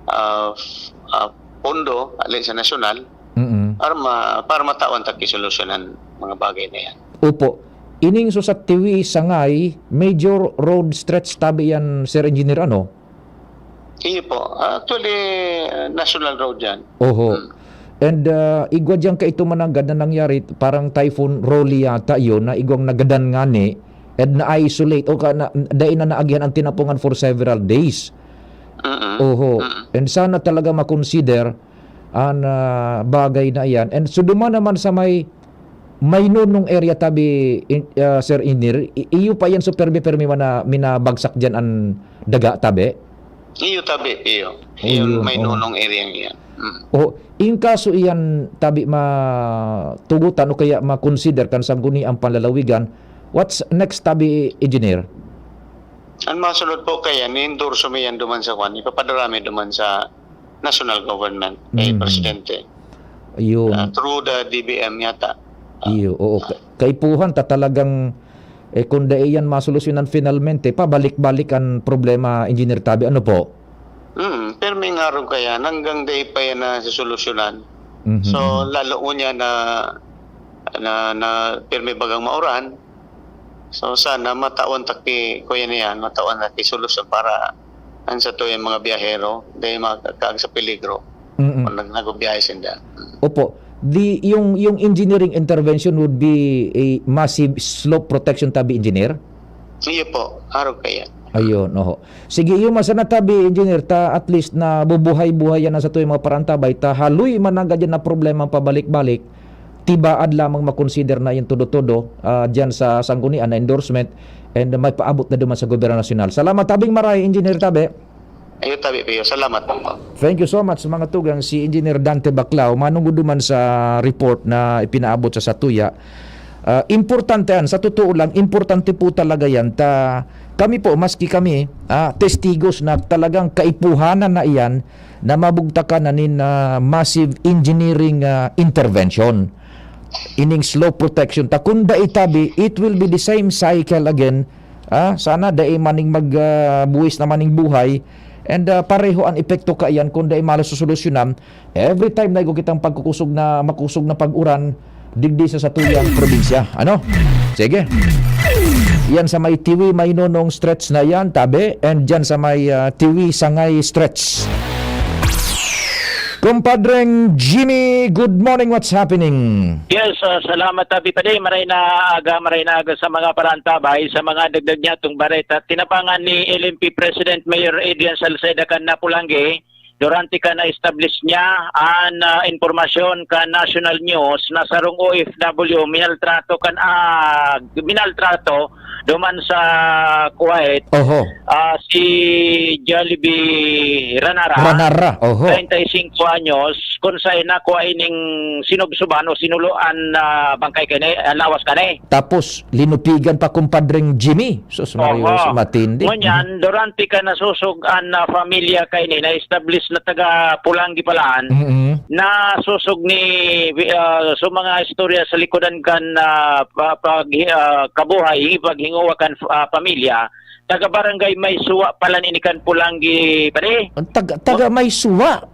ah, f-, ah, pondo, ali sa nasyonal, Mm. para ma-, para matawan ta ki solusyonan mga bagay na yan. Opo. Ining so sa Tiwi, Sangay, major road stretch tabi yan, Sir Engineer, ano? Iyo po. Actually, ah, national road yan. Oho. Hmm. And, ah, igwa diyan kaito mananggad na nangyari, parang Typhoon Rolly yata yun, na igwang nagadan ngani, and na-isolate, o ka, na, dai na naagihan ang tinapongan for several days. Mm-mm. Oho. Mm-mm. And sana talaga makonsider an, ah, bagay na iyan. And so, duman naman sa may, may nunong area tabi, in, ah, Sir Engineer, i-, iyo pa yan, so permi-permi man na minabagsak diyan an daga tabi? Iyo tabi, iyo. Iyo, Ayun, may oo. nunong area yan. Mm. Oh, in kaso iyan tabi matugutan o kaya ma-consider kan sangguniang panlalawigan, what's next tabi, Engineer? Ang masunod po kaya, ni-endorse mi yan duman sa kwan, ipapadara mi duman sa national government, kay Mm. Presidente. Ayun. Ah, through the D B M yata. Ah. Iyo, oo. Ka-, kaipuhan ta talagang, eh, kung dai yan masolusyonan finalmente, pabalik-balik ang problema, Engineer Tabi. Ano po? Mm, pero may ngarong kaya, hanggang dai pa yan nasosolusyonan. Mhm. So, lalo unya na, na, na pirmi bagang mauran, So, sana matawan ta ki, kuya na yan, matawan ta ki solusyon para an satuyang mga biyahero, dai makakaag sa peligro Mm. kung nag-, nagbibiyahe sinda. Opo. Di, yung, yung engineering intervention would be a massive slope protection tabi, engineer? Iyo po, arog kaya. Ayun, oho. Sige, iyo man sana tabi, engineer, ta at least nabubuhay-buhay yan ang satuyang mga parantabay, ta haloy man nanggad yan na problema pabalik-balik, tibaad lamang makonsider na yung todo-todo, ah, diyan sa sanggunian na endorsement and may paabot na duman sa gobyerno nasyonal. Salamat, tabing maray, Engineer Tabe. Ayo, tabi, Pio. Salamat po. Thank you so much, mga tugang. Si Engineer Dante Baclao, manungod duman sa report na ipinaabot sa satuya. Ah, importante yan. Sa totoo lang, importante po talaga yan. Ta, kami po, maski kami, ah, testigos na talagang kaipuhanan na iyan, na mabugtakan na nin, ah, massive engineering, ah, intervention. Ining slope protection. Ta kun dai tabi, it will be the same cycle again. Ah, sana dai maning mag, ah, buwis na maning buhay. And, ah, pareho ang epekto kaiyan kun dai masosolusyonan. Every time na igwa kitang pagkukusog na, makusog na pag-uran, digdi sa satuyang probinsya. Ano? Sige. Yan sa may Tiwi, may nonong stretch na yan, tabi. And dyan sa may, ah, Tiwi, Sangay stretch. Kumpadreng Jimmy, good morning. What's happening? Yes, ah, salamat, Tabi Padi. Maray na aga, maray na aga sa mga parantabay, sa mga dagdag niya itong bareta. Tinapangan ni L M P President Mayor Adrian Salceda kan Napulanggi, durante kan na-establish niya an, ah, impormasyon kan National News na sarong O F W minaltrato kan, ah, minaltrato duman sa Kuwait, Oho. ah, si Jollibee Ranara, Ranara, oho. treinta y cinco anyos, kun saen nakua ining sinubsuban o sinuloan na bangkay kani, ah, lawas kani. Tapos, linupigan pa, kumpadreng Jimmy. Sus, Maria, Oho. matindi. Ngunyan, Mhm. durante kan nasosog an, ah, pamilya kaini, na-establish na taga Pulanggi palaan, Mhm. nasosog ni, ah, so mga istorya sa likodan kan, ah, pa-, pag-, ah, kabuhay, paghingowa kan, ah, pamilya, taga Barangay Maysuwa palan ini kan Pulanggi, pare. Ang taga, taga Maysuwa?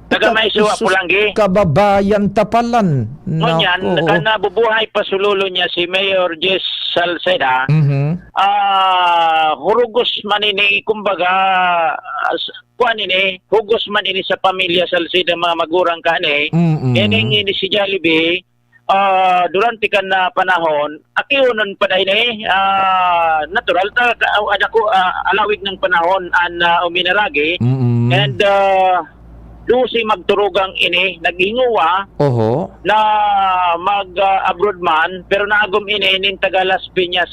Taga Maysuwa, Pulanggi. Kababayan ta palan. Ngunyan, Nako. kan nabubuhay pa sulolo niya si Mayor Jess Salceda, Mhm. ah, hurugos man ini, kumbaga, ah, s-, kuwan ini, hugos man ini sa pamilya Salceda, mga magurang kani. Mm-mm. Yan ang ini si Jollibee, ah, durante kan na panahon, akiunon pa dahil eh, ah, natural ta, ta, ah, dako, ah, alawig ng panahon an, ah, uminaragi. Mm-mm. And, ah, dose magturugang ini, naghinguwa Oho. na mag, ah, abroad man, pero naagom ini nin taga Las Piñas.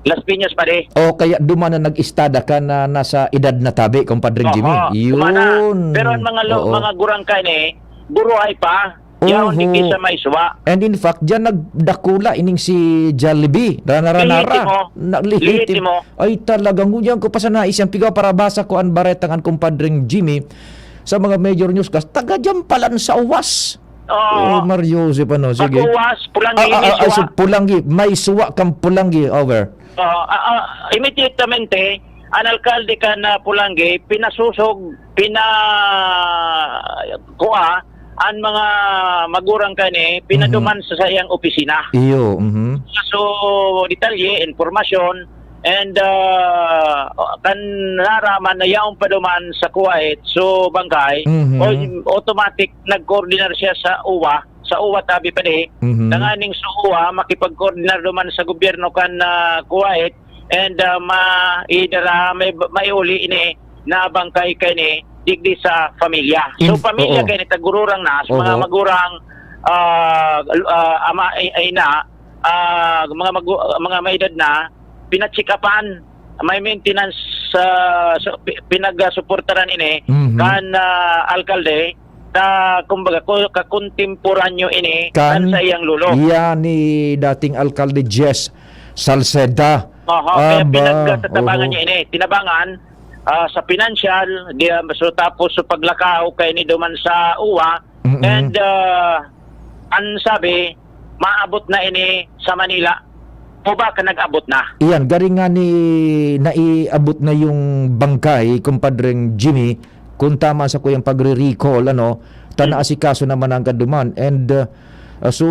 Las Piñas, pare. O, kaya duman na nag-istada ka na nasa edad na tabi, Compadre Jimmy. Oho, duman na. Yun. Pero ang mga lo-, Oo. mga gurang ka ini, buruhay pa. Yaon Oho. digdi sa Maysuwa. And in fact, diyan nagdakula ining si Jollibee. Rana, rana, ra. Lehitimo. Na, lehitim-, Lehitimo. Ay, talagang ngunyan ko pa sa naisip, pigaw para basa ko ang baretang an Compadreng Jimmy sa mga major newscast. Taga diyan palan sa Uwas. Oo. Oh, Mario Joseph, ano, sige. Baguas, Pulanggi, Ah, ah, ah, ah, so Miswa. Pulanggi, may suwa kang Pulanggi, over. Oo, ah, ah, immediatamente, an alkalde kan, ah, Pulanggi, pinasusog, pina-, kua, an mga magurang kani, pinaduman Mhm. sa saiyang opisina. Iyo, mhm. So, detalye, impormasyon, and, ah, kan naraman na yaon pa duman sa Kuwait, so, Bangkay, Mhm. o-, automatic nag-koordinar siya sa uwa, sa uwa tabi pa di, Mhm. tanganing sa uwa makipag-koordinar duman sa gobyerno kan, ah, Kuwait, and, ah, ma-, idara, may, maiuli ini na bangkay kaini digdi sa pamilya. So, In-, pamilya oo. kaini, tagururang na, sa mga Oho. magurang, ah, ah, ama, ay, ay na, ah, mga magu-, mga may edad na, pinatsikapan, may maintenance, ah, so, pi-, pinagsuportaran ini Mhm. kan, ah, alkalde, ta, kumbaga, ko-, kakontemporanyo ini Kan kan sa iyang lolo. iya ni dating alkalde Jess Salceda. Aha, kaya Aba, pinagtatabangan oho. niya ini. Tinabangan, ah, sa pinansyal, di, ah, so, tapos sa paglakaw kay ini duman sa uwa, Mm-mm. and, ah, an sabi, maabot na ini sa Manila. O baka nag-abot na? Iyan, gari nga ni naiabot na yung bangkay, Kumpadreng Jimmy, kung tama sa kuyang pagre-recall, ano, ta Mm. naasikaso naman ang kaduman. And, uh, uh, so,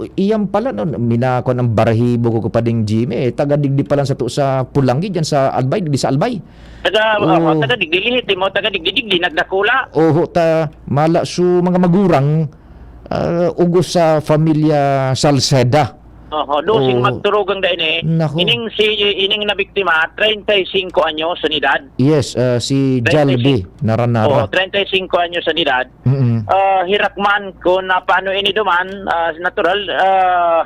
iyan pala, no, minakon ang barahibo ko, Kumpadreng Jimmy, eh, taga digdi pa lang sa tu-, sa Pulanggi, dyan sa Albay, digdi sa Albay. Taga, Oo. ah, taga digdi, lihitimo, taga digdi, digdi, nagdakula. Oho, ta, mala, so, mga magurang, ah, ugos sa pamilya Salceda. Oho, dosing Oo. magturugang da ini. Naku. Ining si, ining nabiktima, treinta y cinco anyos sa edad. Yes, ah, si Treinta y cinco. Jalby Naranara. Oo, treinta y cinco anyos sa edad. Mm-mm. Ah, hirakman kung na paano ini duman, ah, natural, ah,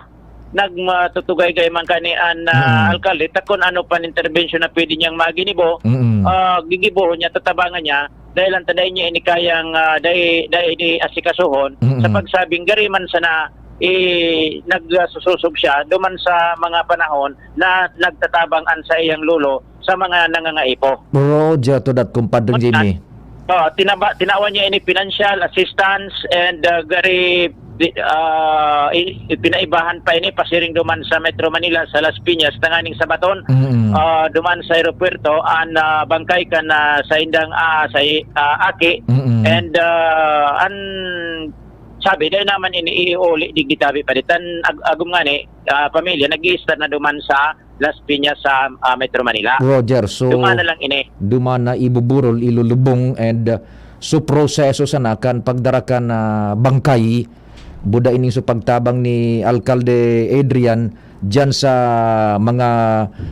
nagmatutugay-gay man kani an, ah, Mm-mm. alkalde, ta kung ano pan intervention na pwede niyang maginibo, Mm-mm. ah, gigibohon niya, tatabangan niya, dahil ang tadain niya ini kayang, ah, dai, dai ini asikasuhon, Mm-mm. sa pagsabing gari man sana, eh, nagsusubsob siya duman sa mga panahon na nagtatabang an saiyang lolo sa mga nangangaipo. Roger to that, Kumpadre Jimmy. Oh, tinaba-, tinawan niya ini financial assistance and, ah, gari, di-, ah, i-, pinaibahan pa ini pasiring duman sa Metro Manila, sa Las Piñas, tanganing sabaton, Mm-mm. ah, duman sa aeropuerto, an, ah, bangkay kan, ah, saindang, ah, sa i-, ah, aki. Mm-mm. And, ah, an sabi, dai naman ini iuli digdi tabi pa ditan, ag-, agom ngani, ah, pamilya, nag-i-stay na duman sa Las Piñas sa, ah, Metro Manila. Roger, so, Duman na lang ini. duman na ibuburol, ilulubong, and, uh, so proseso sana kan pagdara kan, ah, bangkay, buda ining so pagtabang ni Alkalde Adrian diyan sa mga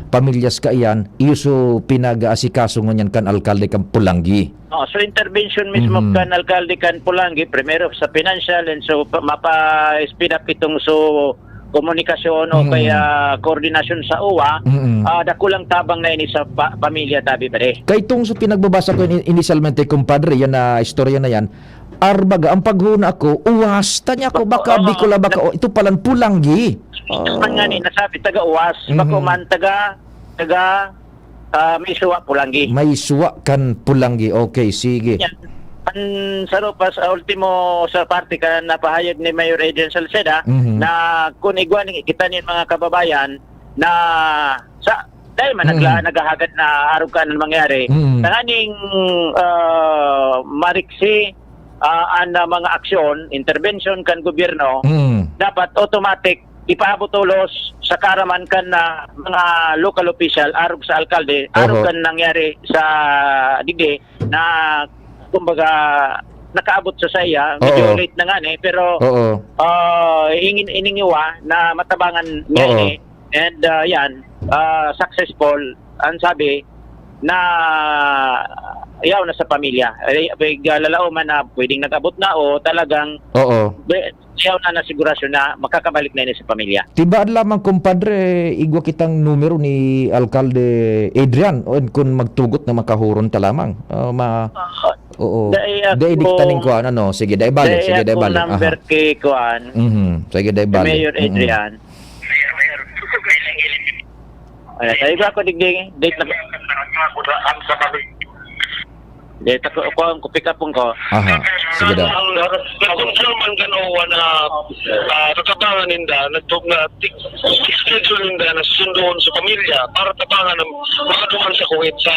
pamilyas kaiyan, iyo so pinag-aasikaso ngunyan kan alkalde kan Polangui. Oh, so intervention mismo Mm. kan alkalde kan Polangui, primero sa financial, and so pa-, mapa-speed up itong so komunikasyon o Mm. kaya koordinasyon sa uwa, Mm. ah, dakulang tabang na ini sa pa-, pamilya tabi, pare. Kay itong sa pinagbabasa ko ini-, inisyalmente, kumpadre, yan na istorya na yan, arbaga, ang paghuna ko, uwas, tanya ko, baka Oo, Bicol, baka, nag- oh, ito palang Polangui. Ito man nga ni, Oh. nasabi, taga uwas, Mm. bako man, taga, taga, ah, may suwa, Polangui. May suwa kan Polangui. Okay, sige. Yan. Ang saro pa sa ultimo sa parte ka napahayag ni Mayor Adrian Salceda Mhm. na kung igwa ni kita ni mga kababayan na sa, dahil man nagla-, Mhm. naghahagad na arog ka anong mangyari, Mhm. tanganing, ah, mariksi, ah, ang, ah, mga aksyon, intervention kan gobyerno, Mhm. dapat automatic ipaabot tolos sa kaaraman kan, ah, mga local official, arog sa alkalde, arog Oho. kan nangyari sa digdi na, kumbaga, nakaabot sa saya, medyo Oo. late na nga ni, pero, Oo. ah, ingin-, iningiwa na matabangan niya Oo. ini. And, ah, yan, ah, successful, ang sabi, na yaw na sa pamilya. Ay, pag, ah, lalao man na pwedeng nag-abot na o talagang Oo. be-, yaw na na sigurasyon na makakabalik na ini sa pamilya. Tibaad lamang, kumpadre, igwa kitang numero ni Alkalde Adrian, o kun magtugot na makahuron ta lamang. Ah, ma-, Ah, oo. dai Dai ako, dikta ning kuan, ano? Sige, dai bale, dai sige, dai ako bale. number Aha. kay kuan, Mhm. Sige, dai kay bale. Mayor Mm-mm. Adrian. Ayan, sa iba ko, digdi, date na. Di, tako, kuhaan ko, pick up ko. Aha, sige daw. Ang, ang, ang, ang German kan OWWA na, ah, tatabangan ninda, nagtug-, na, tik-, schedule ninda na susundoon sa pamilya para tabangan ang mga duman sa Kuwait sa,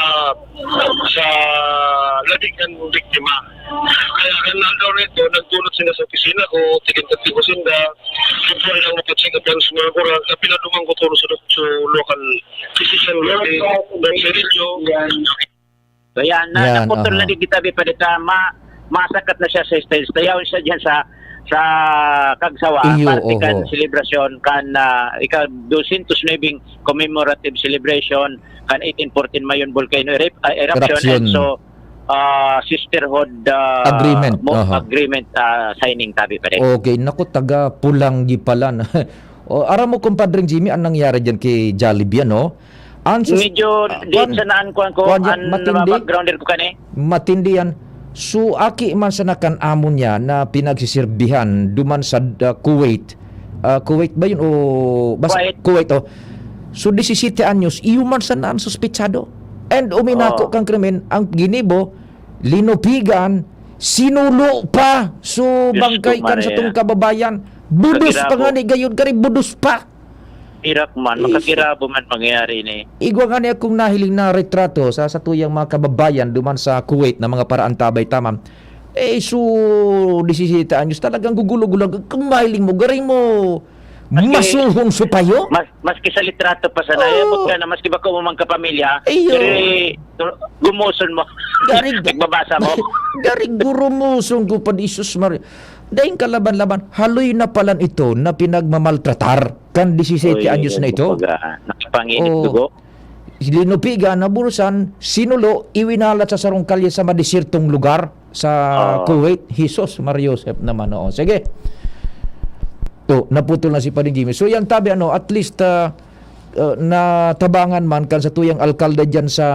sa labi kan biktima. Kaya kan aldaw na ito, nagdunot sila sa opisina ko, tigintatli ko sinda, siyempre lang mapacheck up lang sa mga kurang, kaya pinaduman ko tulo sa dok-, sa local physician, sa Sirilyo. So, yan, na, Yan, naputol na oo. Di kita, di pa dita, ma-, masakat na siya sa stage. Tayaw siya dyan sa, sa Kagsawa, Iyo, parte kan oho. Selebrasyon, kan, ah, ika dosyentos nuebe commemorative celebration, kan eighteen fourteen Mayon Volcano Erup-, ah, Eruption, Eruption. And so, ah, Sisterhood, ah, Agreement, mo-, aha. Agreement, ah, signing, tabi pa rin. Okay, naku, taga Pulanggi pala na. O, aram mo, Compadre Jimmy, ang nangyari dyan kay Jollibee, ano? Ang sus-, Medyo ah, di kwan, sanaan ko, ang kwan yan, an matindi. Backgrounder ko kani. Matindi yan. So, aki man sa nakan amo niya na pinagsisirbihan duman sa, ah, Kuwait. Ah, Kuwait ba yun o basta Kuwait. Kuwait, oh. So, disisiyete anyos, iyo man sana ang suspetsado. And uminako Oh. Kang krimen, ang ginibo, linupigan, sinulo pa. So, Diyos bangkay ko, kan sa Maria. Tong kababayan. Budos pa Pagkirabo. Nga ni gayon, kari budos pa. Irak man, Iso. Makakirabo man mangyayari ni. Igwa nga ni akong nahiling na retrato sa satuyang mga kababayan duman sa Kuwait na mga paraantabay taman. Eh, so, disisiyete anyos, talagang gugulo-gulo. Kung mahiling mo, garing mo, Maski masuhong supayo? Mas, maski sa litrato pa sana, Oo. Abot ka na, maski bako mo man kapamilya, Iyo. Pero, eh, gumuson mo. Garing Nagbabasa mo. Garing gurumuson ko pa, Jesus Maria. Dahil kalaban-laban, haloy na palan ito na pinagmamaltratar. Kan disisiyete Oy, anyos na ito? Kumbaga, nakapanginit Oo. Dugo. Linupigan, naburusan, sinulo, iwinalat sa sarong kalye sa madesertong lugar sa Oo. Kuwait. Jesus, Maria Joseph naman, oo. Sige. To, naputol na si Padre Jimmy. So, yang tabi, ano, at least, ah, ah, natabangan man kan sa tuyang alkalde dyan sa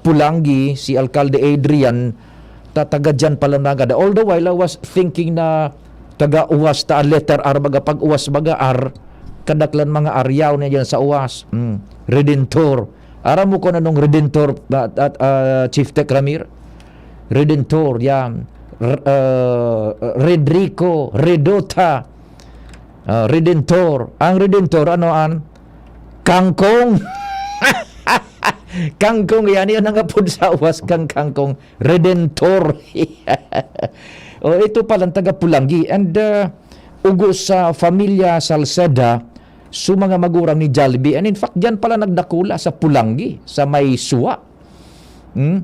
Pulanggi, si Alkalde Adrian, ta-, taga dyan pala na gada. All the while, I was thinking na taga Uwas ta, letter R, baga pag Uwas, baga R, kadaklan mga aryaw na dyan sa Uwas. Mm. Redentor. Aram mo kung anong Redentor, at, at, ah, Chief Tech Ramir? Redentor, yan. R-, ah, Redrico, Redota, ah, Redentor. Ang Redentor, ano an? Kangkong. Kangkong, yan. Yan ang apod sa Uwas, kang kangkong. Redentor. O, ito palang taga Pulanggi. And, ah, ugos sa Familia Salceda, su mga magurang ni Jollibee. And in fact, dyan pala nagdakula sa Pulanggi, sa may Suwa. Hmm?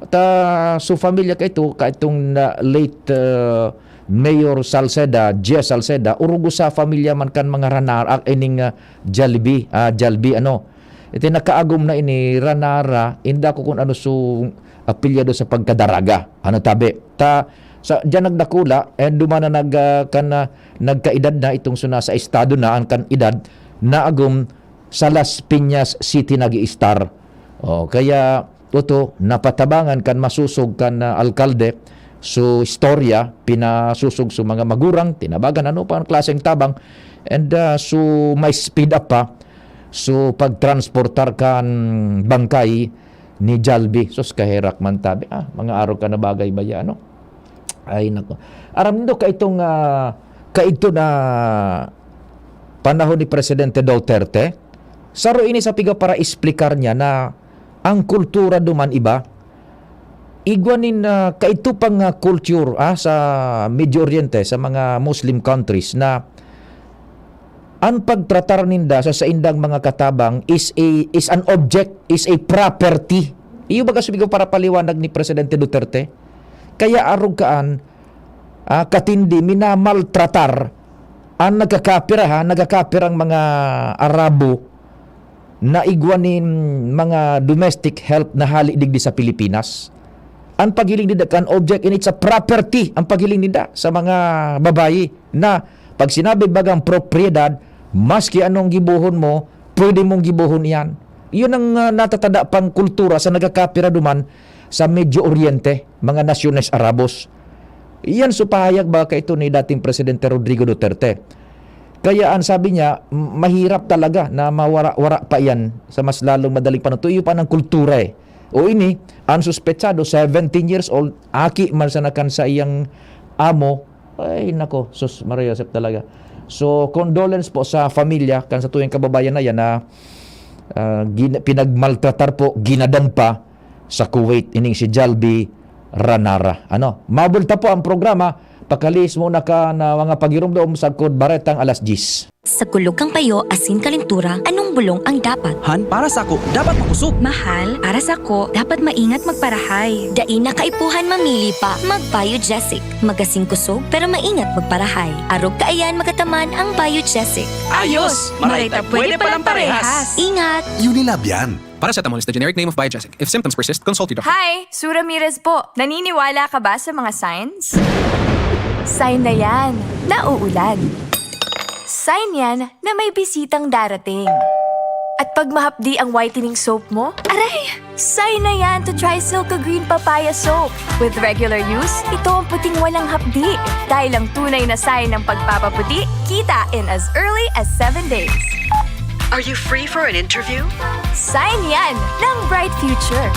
At, ah, so, familia ka ito, ka itong na late, ah, Mayor Salceda, Jess Salceda, urugo sa familia man kan mga Ranar, ah, ining, ah, Jollibee, ah, Jollibee, ano. Iti nakaagom na ini, Ranara, inda ko kung ano su apelyado sa pagkadaraga. Ano tabi? Ta, sa, diyan nagdakula, eh, duman na nag, ah, kan, ah, nagkaedad na itong suna sa estado na, ang kan edad, naagom sa Las Piñas City nag-iistar. Oh, kaya, oto, napatabangan kan masusog kan, ah, alkalde. So, istorya, pinasusog so mga magurang, tinabagan, ano pa ang klaseng tabang. And, ah, so, may speed up pa. So, pagtransportar kan bangkay ni Jollibee. Sus, kaherak man tabi. Ah, mga araw ka na bagay ba yan, no? Ay, nako. Aram nindo, kaitong, ah, kaito na panahon ni Presidente Duterte, saro ini sa piga para explicar niya na ang kultura duman iba. Igwa nin, ah, kaito pang, ah, culture, ah, sa Medio Oriente, sa mga Muslim countries na an pagtratar ninda sa saindang mga katabang is a, is an object, is a property. Iyo baga sabi ko para paliwanag ni Presidente Duterte. Kaya arog kaan, ah, katindi, minamaltratar an nagkakapira, ha, nagkakapirang mga Arabo na igwa nin mga domestic help na hali digdi sa Pilipinas. An paghiling ninda kan object, and it's a property, ang paghiling ninda sa mga babayi na pag sinabi bagang propiedad, maski anong gibohon mo, pwede mong gibohon iyan. Iyon ang, ah, natatada pang kultura sa nagkakapira duman sa Medio Oriente, mga nasyones Arabos. Iyan so pahayag ba kaito ni dating Presidente Rodrigo Duterte. Kaya ang sabi niya, m-, mahirap talaga na mawara-wara pa iyan sa mas lalong madaling panahon. Tuyo pa ng kultura eh. O ini, ang suspetsado, seventeen years old, aki man sana kan saiyang amo. Ay, nako, sus, Maria Josep talaga. So, condolence po sa pamilya kan satuyang kababayan na yan na, ah, gin-, pinagmaltratar po, ginadan pa sa Kuwait, ining si Jalby Ranara. Ano, mabulta po ang programa. Pakalihis muna kan mga pagirumdom sagkod baretang alas diyes. Sa kulog kan payo asin kalentura, anong bulong ang dapat? Han, para sako, dapat makosog. Mahal, para sako, dapat maingat magparahay. Dai na kaipuhan mamili pa. Mag-Biogesic. Magasin kosog, pero maingat magparahay. Arog kaiyan magataman ang Biogesic. Ayos! Maray ta pwede palang parehas. Ingat! Unilab yan. Paracetamol is the generic name of Biogesic. If symptoms persist, consult your doctor. Hi! Sura Mires po. Naniniwala ka ba sa mga signs? Sign na yan na uulan. Sign yan na may bisitang darating. At pag mahapdi ang whitening soap mo, aray! Sign na yan to try Silka Green Papaya Soap. With regular use, ito ang puting walang hapdi. Dahil ang tunay na sign ng pagpapaputi, kita in as early as seven days. Are you free for an interview? Sign yan ng bright future.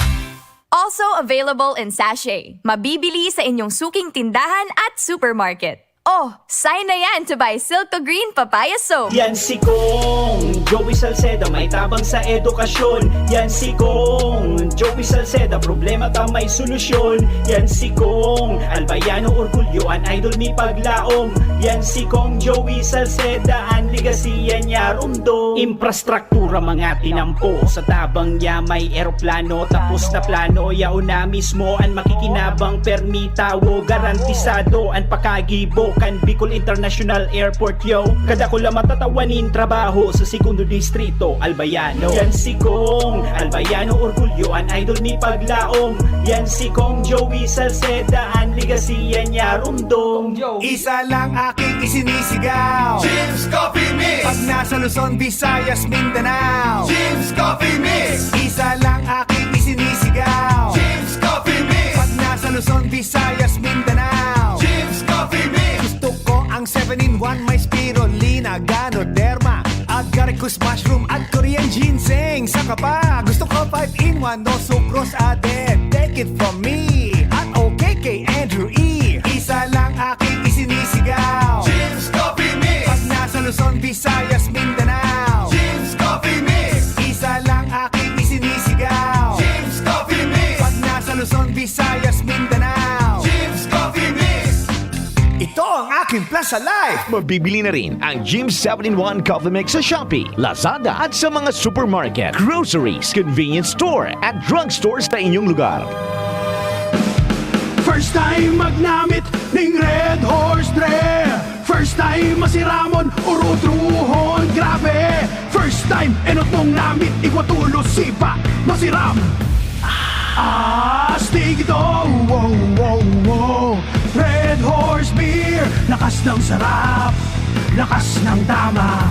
Also available in sachet. Mabibili sa inyong suking tindahan at supermarket. Oh, sign na yan to buy Silka Green Papaya Soap. Yan si Kong Joey Salceda, may tabang sa edukasyon. Yan si Kong Joey Salceda, problema ta may solusyon. Yan si Kong Albayano, orgulyo, an idol ni paglaom. Yan si Kong Joey Salceda, an legacy yan niya rumdom. Infrastruktura, mga tinampo, sa tabang niya may eroplano. Tapos na plano, yaon na mismo an makikinabang. Permi tawo, garantisado an pakagibo kan Bicol International Airport, yo. Kadakula matatawa nin trabaho sa Segundo Distrito, Albayano. Yan si Kong Albayano, orgulyo, an idol ni paglaom. Yan si Kong Joey Salceda, an legacy yan niya rumdom. Isa lang aking isinisigaw. Jim's Coffee Mix! Pag nasa Luzon, Visayas, Mindanao. Jim's Coffee Mix! Isa lang aking isinisigaw. Jim's Coffee Mix! Pag nasa Luzon, Visayas, Mindanao. Jim's Coffee Mix! Gusto ko ang seven-in-one, may spirulina, ganoderma, agaricus mushroom at Korean ginseng. Saka pa, gusto ko five-in-one, no sucrose added. Take it from me at okay kay Andrew E. Isa lang aking isinisigaw. Jim's Coffee Mix! Pag nasa Luzon, Visayas, Mindanao. Jim's Coffee Mix! Isa lang aking isinisigaw. Jim's Coffee Mix! Pag nasa Luzon, Visayas, Mindanao. Jim's Coffee Mix! Ito ang aking plan sa life. Mabibili na rin ang Jim seven-in-one Coffee Mix sa Shopee, Lazada at sa mga supermarket, groceries, convenience store at drugstore sa inyong lugar. First time magnamit ning Red Horse Dre. First time masiramon, urutrohon, grabe. First time, enot mong namit, igwa tulos, sipa, masiram. Astig ito, wow, wow, wow. Red Horse Beer, lakas ng sarap, lakas ng tama.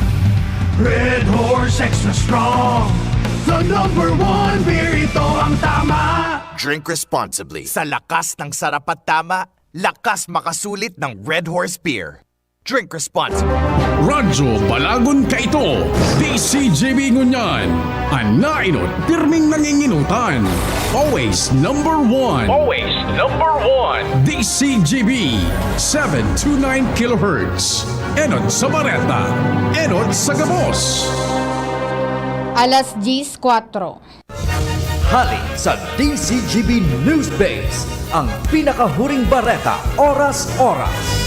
Red Horse Extra Strong, the number one beer, ito ang tama. Drink responsibly. Sa lakas ng sarap at tama, lakas makasulit ng Red Horse Beer. Drink responsibly. Radyo Balagon kaito, D C G B ngunyan. An naenot, pirming nanginginutan. Always number one. Always number one. D C G B, seven two nine kilohertz. Enot sa bareta, enot sa gabos. Alas diyes kwatro. Hali sa D C G B News Base, ang pinakahuring bareta, oras-oras.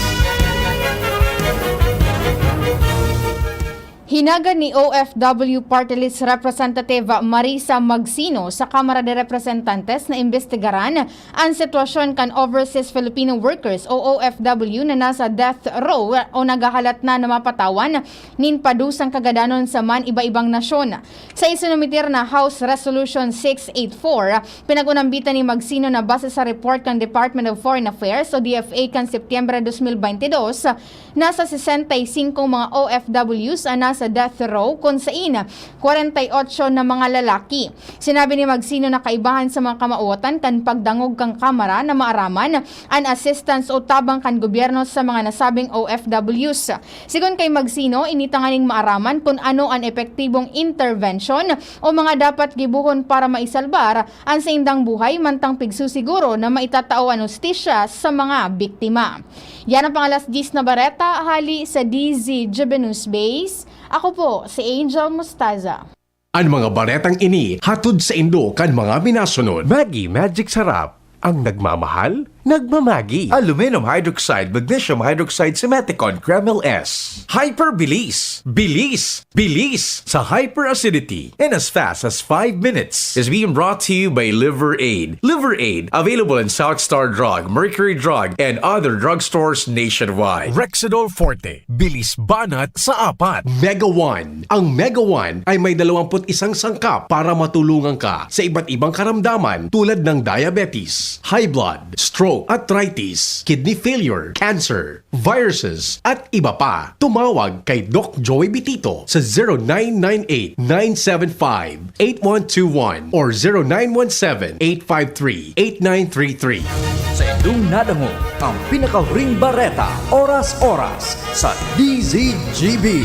Hinagad ni O F W Party List Representative Marisa Magsino sa Kamara de Representantes na imbestigaran an sitwasyon kan overseas Filipino workers o O F W na nasa death row o naghahalat na na mapatawan nin padusang kagadanon sa man iba-ibang nasyon. Sa isinumitir na House Resolution six eight four, pinag-unambitan ni Magsino na base sa report kan Department of Foreign Affairs o D F A kan Setyembre dos mil baynte dos, nasa sesenta y singko mga O F Ws ang nasa sa death row, kun sain kwarenta y otso na mga lalaki. Sinabi ni Magsino na kaibahan sa mga kamawotan kan pagdangog kan kamara na maaraman an assistance o tabang kan gobyerno sa mga nasabing O F Ws. Sigon kay Magsino, ini tanganing maaraman kun ano an epektibong intervention o mga dapat gibohon para maisalbar an saindang buhay mantang pigsusiguro na maitatao an hustisya sa mga biktima. Yan ang pang-alas diyes na bareta hali sa D Z G B News Base. Ako po si Angel Mostaza. An mga baretang ini hatod saindo kan mga minasunod. Maggi Magic Sarap, ang nagmamahal, nagmamagi. Aluminum hydroxide, magnesium hydroxide, Simethicone, Kremil S. Hyperbilis, bilis, bilis sa hyperacidity in as fast as five minutes. Is being brought to you by Liver Aid. Liver Aid, available in South Star Drug, Mercury Drug, and other drugstores nationwide. Rexidol Forte, bilis banat sa apat. Mega One. Ang Mega One ay may dalawampu't isang sangkap para matulungan ka sa iba't ibang karamdaman tulad ng diabetes, high blood, stroke, arthritis, kidney failure, cancer, viruses, at iba pa. Tumawag kay Doc Joey Bitito sa zero nine nine eight nine seven five eight one two one or zero nine one seven eight five three eight nine three three. Sa indong nadangog ang pinakahuring bareta, oras-oras sa D Z G B.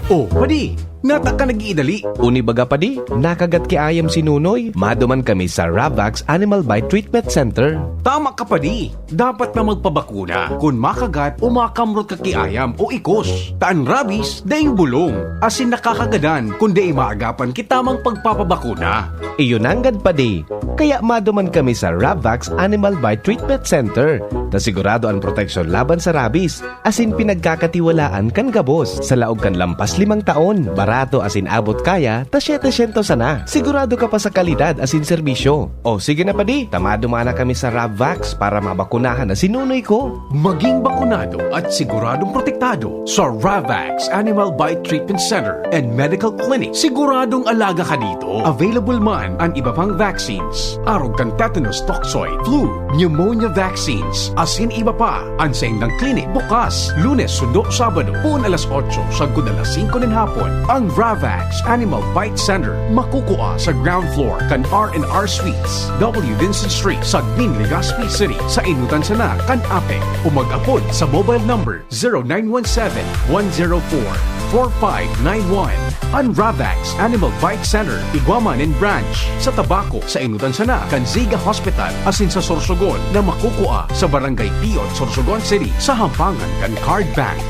Oh, padi, nata ka nag-iidali. Uni baga, padi, nakagat ki ayam si Nunoy. Maduman kami sa Ravax Animal Bite Treatment Center. Tama ka, padi. Dapat na magpabakuna kun makagat o makamrot ka ki ayam o ikos. Ta an rabies, daing bulong, asin nakakagadan kun dai maagapan ki tamang pagpapabakuna. Iyo nanggad, padi. Kaya maduman kami sa Ravax Animal Bite Treatment Center, ta sigurado an proteksyon laban sa rabies, asin pinagkakatiwalaan kan gabos. Sa laog kan lampas limang taon, barato asin abot kaya, ta setecientos sana. Sigurado ka pa sa kalidad asin serbisyo. O sige na, padi, ta maduman na kami sa Ravax para mabakunahan na si Nunoy ko. Maging bakunado at siguradong protektado sa Ravax Animal Bite Treatment Center and Medical Clinic. Siguradong alaga ka dito. Available man an iba pang vaccines, arog kan tetanus toxoid, flu, pneumonia vaccines, asin iba pa. An saindang clinic bukas Lunes sundo Sabado, poon alas otso sagkod alas singko nin hapon. Ang Ravax Animal Bite Center makukua sa ground floor kan R and R Suites, W Vincent Street, Sagmin, Legazpi City, sa Inutan sana kan APEC, o mag-apod sa mobile number zero nine one seven, one zero four, four five nine one. An Ravax Animal Bite Center igwa man nin branch sa Tabaco, sa Inutan sana kan Ziga Hospital, asin sa Sorsogon na makukua sa Barangay Piot, Sorsogon City, sa hampangan kan Card Bank.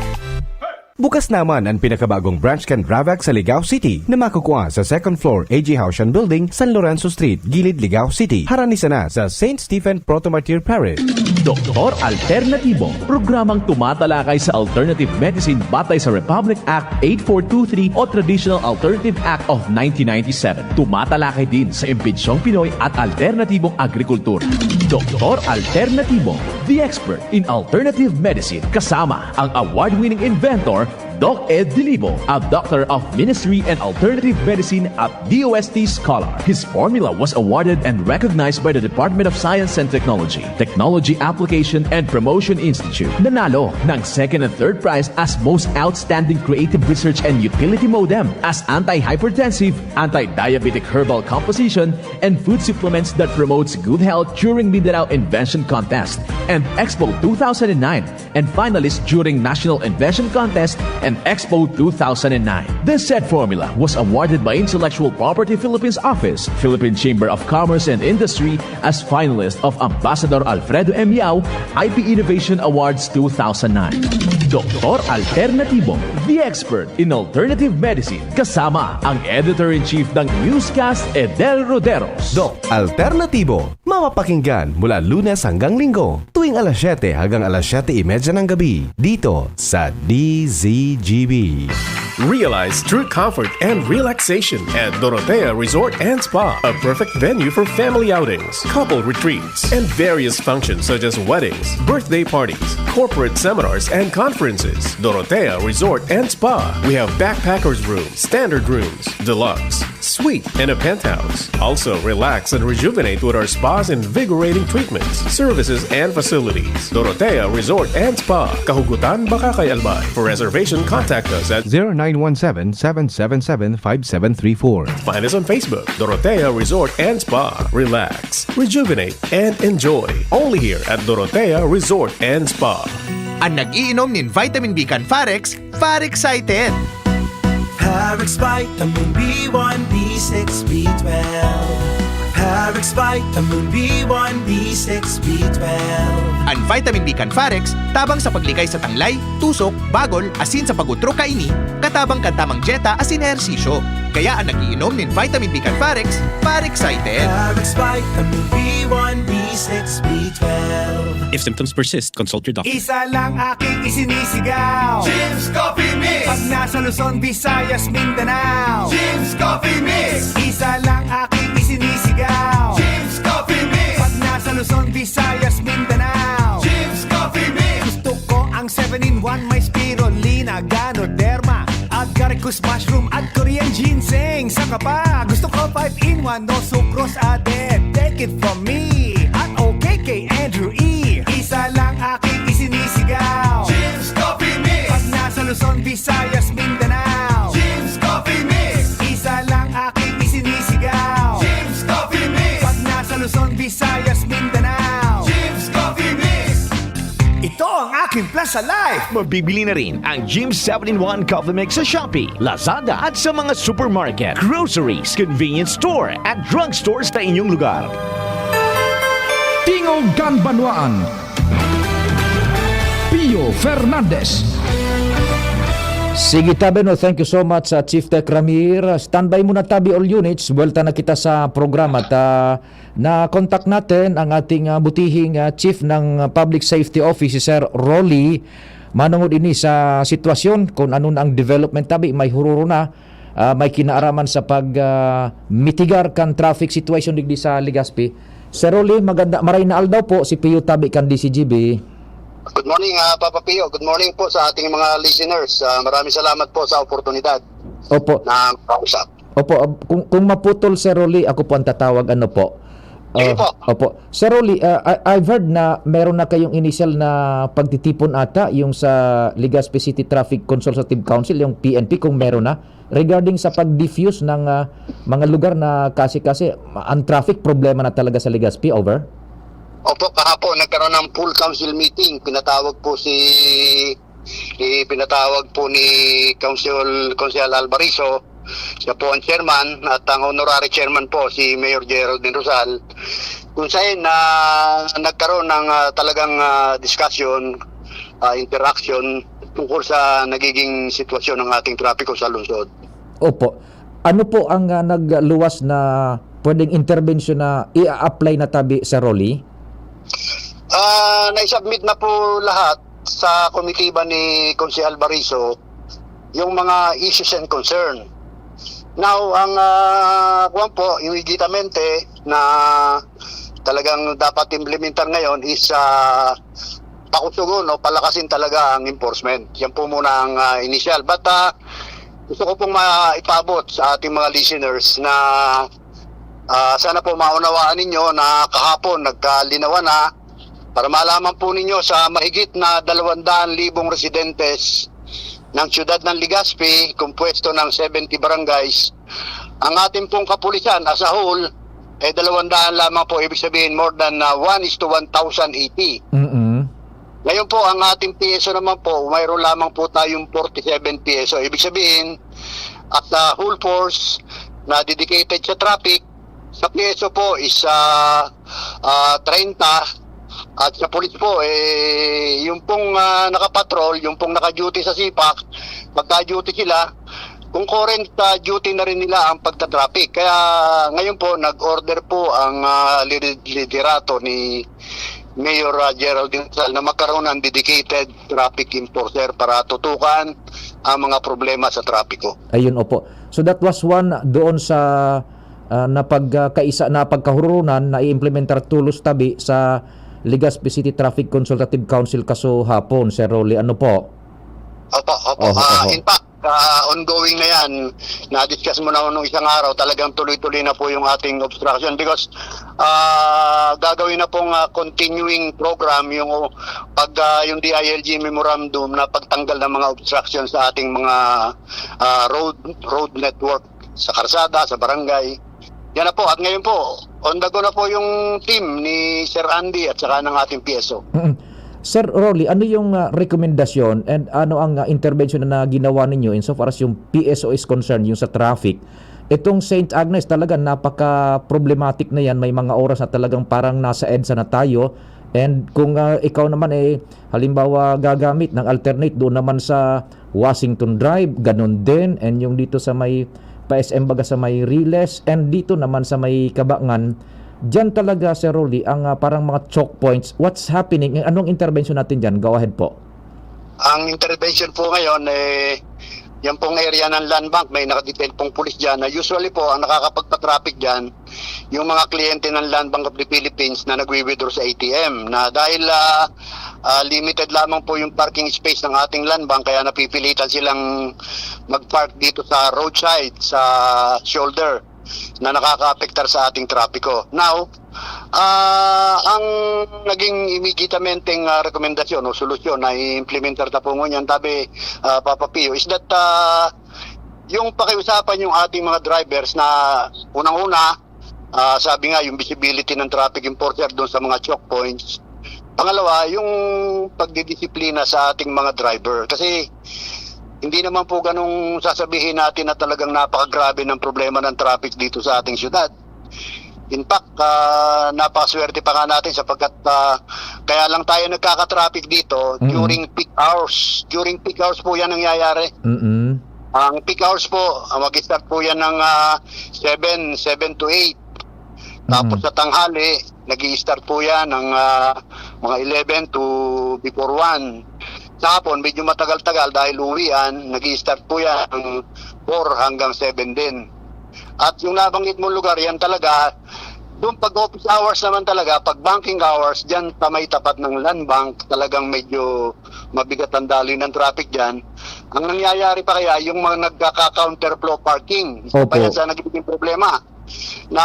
Bukas naman an pinakabagong branch kan Ravax sa Ligao City na makukua sa second floor A G Haushan Building, San Lorenzo Street, Gilid, Ligao City. Harani sana sa Saint Stephen Proto-Martyr Parish. Doktor Alternatibo, programang tumatalakay sa alternative medicine batay sa Republic Act eight four two three o Traditional Alternative Act of nineteen ninety-seven. Tumatalakay din sa imbensyong Pinoy at alternatibong agrikultura. Doktor Alternatibo, the expert in alternative medicine, kasama ang award-winning inventor, Doc Ed Dilibo, a Doctor of Ministry and Alternative Medicine at D O S T scholar. His formula was awarded and recognized by the Department of Science and Technology, Technology Application and Promotion Institute. Nanalo ng second and third prize as Most Outstanding Creative Research and Utility Modem, as antihypertensive, anti-diabetic herbal composition, and food supplements that promotes good health during Mindanao Invention Contest and Expo two thousand nine, and finalist during National Invention Contest and Expo two thousand nine. This said formula was awarded by Intellectual Property Philippines Office, Philippine Chamber of Commerce and Industry, as finalist of Ambassador Alfredo M. Yao I P Innovation Awards two thousand nine. Doktor Alternatibo, the expert in alternative medicine, kasama ang Editor-in-Chief ng Newscast, Edel Roderos. Doc Alternatibo, mapapakinggan mula Lunes hanggang Linggo, tuwing alas siyete hanggang alas siyete y media ng gabi, dito sa D Z G B. Realize true comfort and relaxation at Dorotea Resort and Spa, a perfect venue for family outings, couple retreats, and various functions such as weddings, birthday parties, corporate seminars, and conferences. Dorotea Resort and Spa. We have backpackers room, standard rooms, deluxe, suite, and a penthouse. Also, relax and rejuvenate with our spa's invigorating treatments, services, and facilities. Dorotea Resort and Spa. Kahugutan, Bacacay, Albay. For reservation, contact us at zero nine one seven, seven seven seven, five seven three four. Find us on Facebook, Dorotea Resort and Spa. Relax, rejuvenate, and enjoy. Only here at Dorotea Resort and Spa. An nag-iinom nin vitamin B kan Farex, Farex excited! Farex Vitamin B one, B six, B twelve. Farex Vitamin B one, B six, B twelve. An vitamin B kan Farex, tabang sa pagligay sa tanglay, tusok, bagol, asin sa pag-utro kaini, katabang kan tamang dyeta asin ehersisyo. Kaya an nag-iinom nin vitamin B kan Farex, Farex excited! Farex Vitamin B one, B six, B twelve. If symptoms persist, consult your doctor. Isa lang aking isinisigaw. Jim's Coffee Mix. Pag nasa Luzon, Visayas, Mindanao. Jim's Coffee Mix. Isa lang aking isinisigaw. Jim's Coffee Mix. Pag nasa Luzon, Visayas, Mindanao. Jim's Coffee Mix. Gusto ko ang seven-in-one, may spirulina, ganoderma, agaricus mushroom at Korean ginseng. Saka pa, gusto ko five-in-one, no sucrose added. Take it from me at O K K Andrew E. Isa lang aking isinisigaw. Jim's Coffee Mix. Pag nasa Luzon, Visayas, Mindanao. Jim's Coffee Mix. Isa lang aking isinisigaw. Jim's Coffee Mix. Pag nasa Luzon, Visayas, Mindanao. Jim's Coffee Mix. Ito ang aking plan sa life. Mabibili na rin ang Jim seven-in-one Coffee Mix sa Shopee, Lazada at sa mga supermarket, groceries, convenience store at drugstores na inyong lugar. Tingog kan Banwaan, Pio Fernandez. Sige, tabi, no? Thank you so much, uh, Chief Tech Ramir. Standby muna, tabi, all units. Buwelta na kita sa programa. At, uh, na-contact natin ang ating, uh, butihing, uh, Chief ng, uh, Public Safety Office, si Sir Rolly. Manungod ini sa sitwasyon, kung ano na ang development, tabi, may hururo na, ah, may kinaaraman sa pag, ah, mitigar kan traffic situation digdi sa Legazpi. Sir Rolly, maganda, maray na aldaw po, si Pio tabi kan D C G B. Good morning, ah, Papa Pio. Good morning po sa ating mga listeners. Ah, maraming salamat po sa oportunidad Opo. na makausap. Opo, ab-, kung, kung maputol, Sir Rolly, ako po ang tatawag, ano po? Sige Ah, po. Opo. Sir Rolly, ah, I, I've heard na meron na kayong initial na pagtitipon ata, yung sa Legazpi City Traffic Consultative Council, yung P N P, kung meron na, regarding sa pag-diffuse ng, ah, mga lugar na kasi-kasi, ma-, ang traffic problema na talaga sa Legazpi, over? Opo, kahapon nagkaroon ng full council meeting. Pinatawag po si, si pinatawag po ni Council, Council Alvarizo. Siya po ang chairman at ang honorary chairman po si Mayor Geraldine Rosal. Kung saan na nagkaroon ng, ah, talagang, ah, discussion, ah, interaction tungkol sa nagiging sitwasyon ng ating trapiko sa lungsod. Opo. Ano po ang, ah, nagluwas na pwedeng interbensyon na i-apply na tabi, Sir Rolly? Ah, naisubmit na po lahat sa komitiba ni Konsehal Bariso yung mga issues and concern. Now, ang, ah, kuwan po, yung immediatamente na talagang dapat implementar ngayon is, ah, pakusugon o palakasin talaga ang enforcement. Yan po muna ang, ah, initial. But, ah, gusto ko pong maipaabot sa ating mga listeners na, ah, sana po maunawaan ninyo na kahapon nagkalinawan na para malaman po ninyo sa mahigit na dalawang daan libong residentes ng siyudad ng Legazpi, kumpuesto ng seventy barangays, ang ating pong kapulisan as a whole, eh, dalawang daan lamang po, ibig sabihin more than, ah, one is to one thousand eighty. Mm-mm. Ngayon po, ang ating P S O naman po, mayroon lamang po tayong forty-seven P S O. Ibig sabihin, at, ah, whole force na dedicated sa traffic, sa P S O po is, ah, ah, treinta, at sa pulis po, eh, yung pong, ah, nakapatrol, yung pong naka-duty sa sipak, magka-duty sila, concurrent sa duty na rin nila ang pagta-traffic. Kaya ngayon po, nag-order po ang, ah, lider-, liderato ni Mayor, ah, Geraldine Sal na magkaroon ng dedicated traffic enforcer para tutukan ang mga problema sa trapiko. Ayun, opo. So that was one doon sa, ah, napagkaisa, napagkahurunan na i-implementar tolos tabi sa Legazpi City Traffic Consultative Council kasuhapon, Sir Rolly. Ano po? Opo, opo. Oho, Ah, oho. In fact, ah, ongoing na yan. Na-discuss mo na nung isang araw, talagang tuloy-tuloy na po yung ating obstruction because, ah, gagawin na pong, ah, continuing program yung pag, ah, yung D I L G memorandum na pagtanggal ng mga obstruction sa ating mga, ah, road, road network, sa karsada, sa barangay. Yan na po. At ngayon po, on the go na po yung team ni Sir Andy at saka ng ating P S O. Mm. Sir Rolly, ano yung, ah, rekomendasyon and ano ang, ah, intervention na ginawa ninyo insofar as yung P S O is concerned, yung sa traffic? Itong Saint Agnes talaga napaka-problematic na yan. May mga oras na talagang parang nasa EDSA na tayo. And kung, ah, ikaw naman, eh, halimbawa, gagamit ng alternate doon naman sa Washington Drive, ganun din. And yung dito sa may pa-S M baga sa may Riles, and dito naman sa may Kabangan, diyan talaga, Sir Rolly, ang, ah, parang mga choke points. What's happening? Anong intervention natin diyan? Go ahead po. Ang intervention po ngayon, eh, yan pong area ng Land Bank, may nakadetain pong pulis dyan na usually po, ang nakakapagpa-traffic dyan, yung mga kliyente ng Land Bank of the Philippines na nagwi-withdraw sa A T M, na dahil, ah, ah, limited lamang po yung parking space ng ating Land Bank, kaya napipilitan silang mag-park dito sa roadside, sa shoulder, na nakakaapektar sa ating trapiko. Now, ah, ang naging immediatamenteng, ah, rekomendasyon o solusyon na i-implementar ta po ngunyan, tabi, ah, Papa Pio, is that, ah, yung pakiusapan yung ating mga drivers na unang-una, ah, sabi nga, yung visibility ng traffic enforcer doon sa mga choke points. Pangalawa, yung pagdidisiplina sa ating mga driver. Kasi hindi naman po ganong sasabihin natin na talagang napakagrabe ng problema ng traffic dito sa ating syudad. In fact, ah, napakaswerte pa nga natin sapagkat, ah, kaya lang tayo nagkaka-traffic dito Mm. during peak hours. During peak hours po yan nangyayari. Mm. Ang peak hours po, ah, mag-start po yan ng, ah, seven, seven to eight. Tapos Mm. sa tanghali, nag-i-start po yan ng, ah, mga eleven to before one. Sa hapon, medyo matagal-tagal dahil uwian, nag-i-start po yan ng four hanggang seven din. At yung nabanggit mong lugar, yan talaga, yung pag office hours naman talaga, pag banking hours, dyan sa may tapat ng Land Bank, talagang medyo mabigat ang daloy ng traffic dyan. Ang nangyayari pa kaya, yung mga nagkaka-counterflow parking, isa pa Opo. yan sa nagiging problema. Na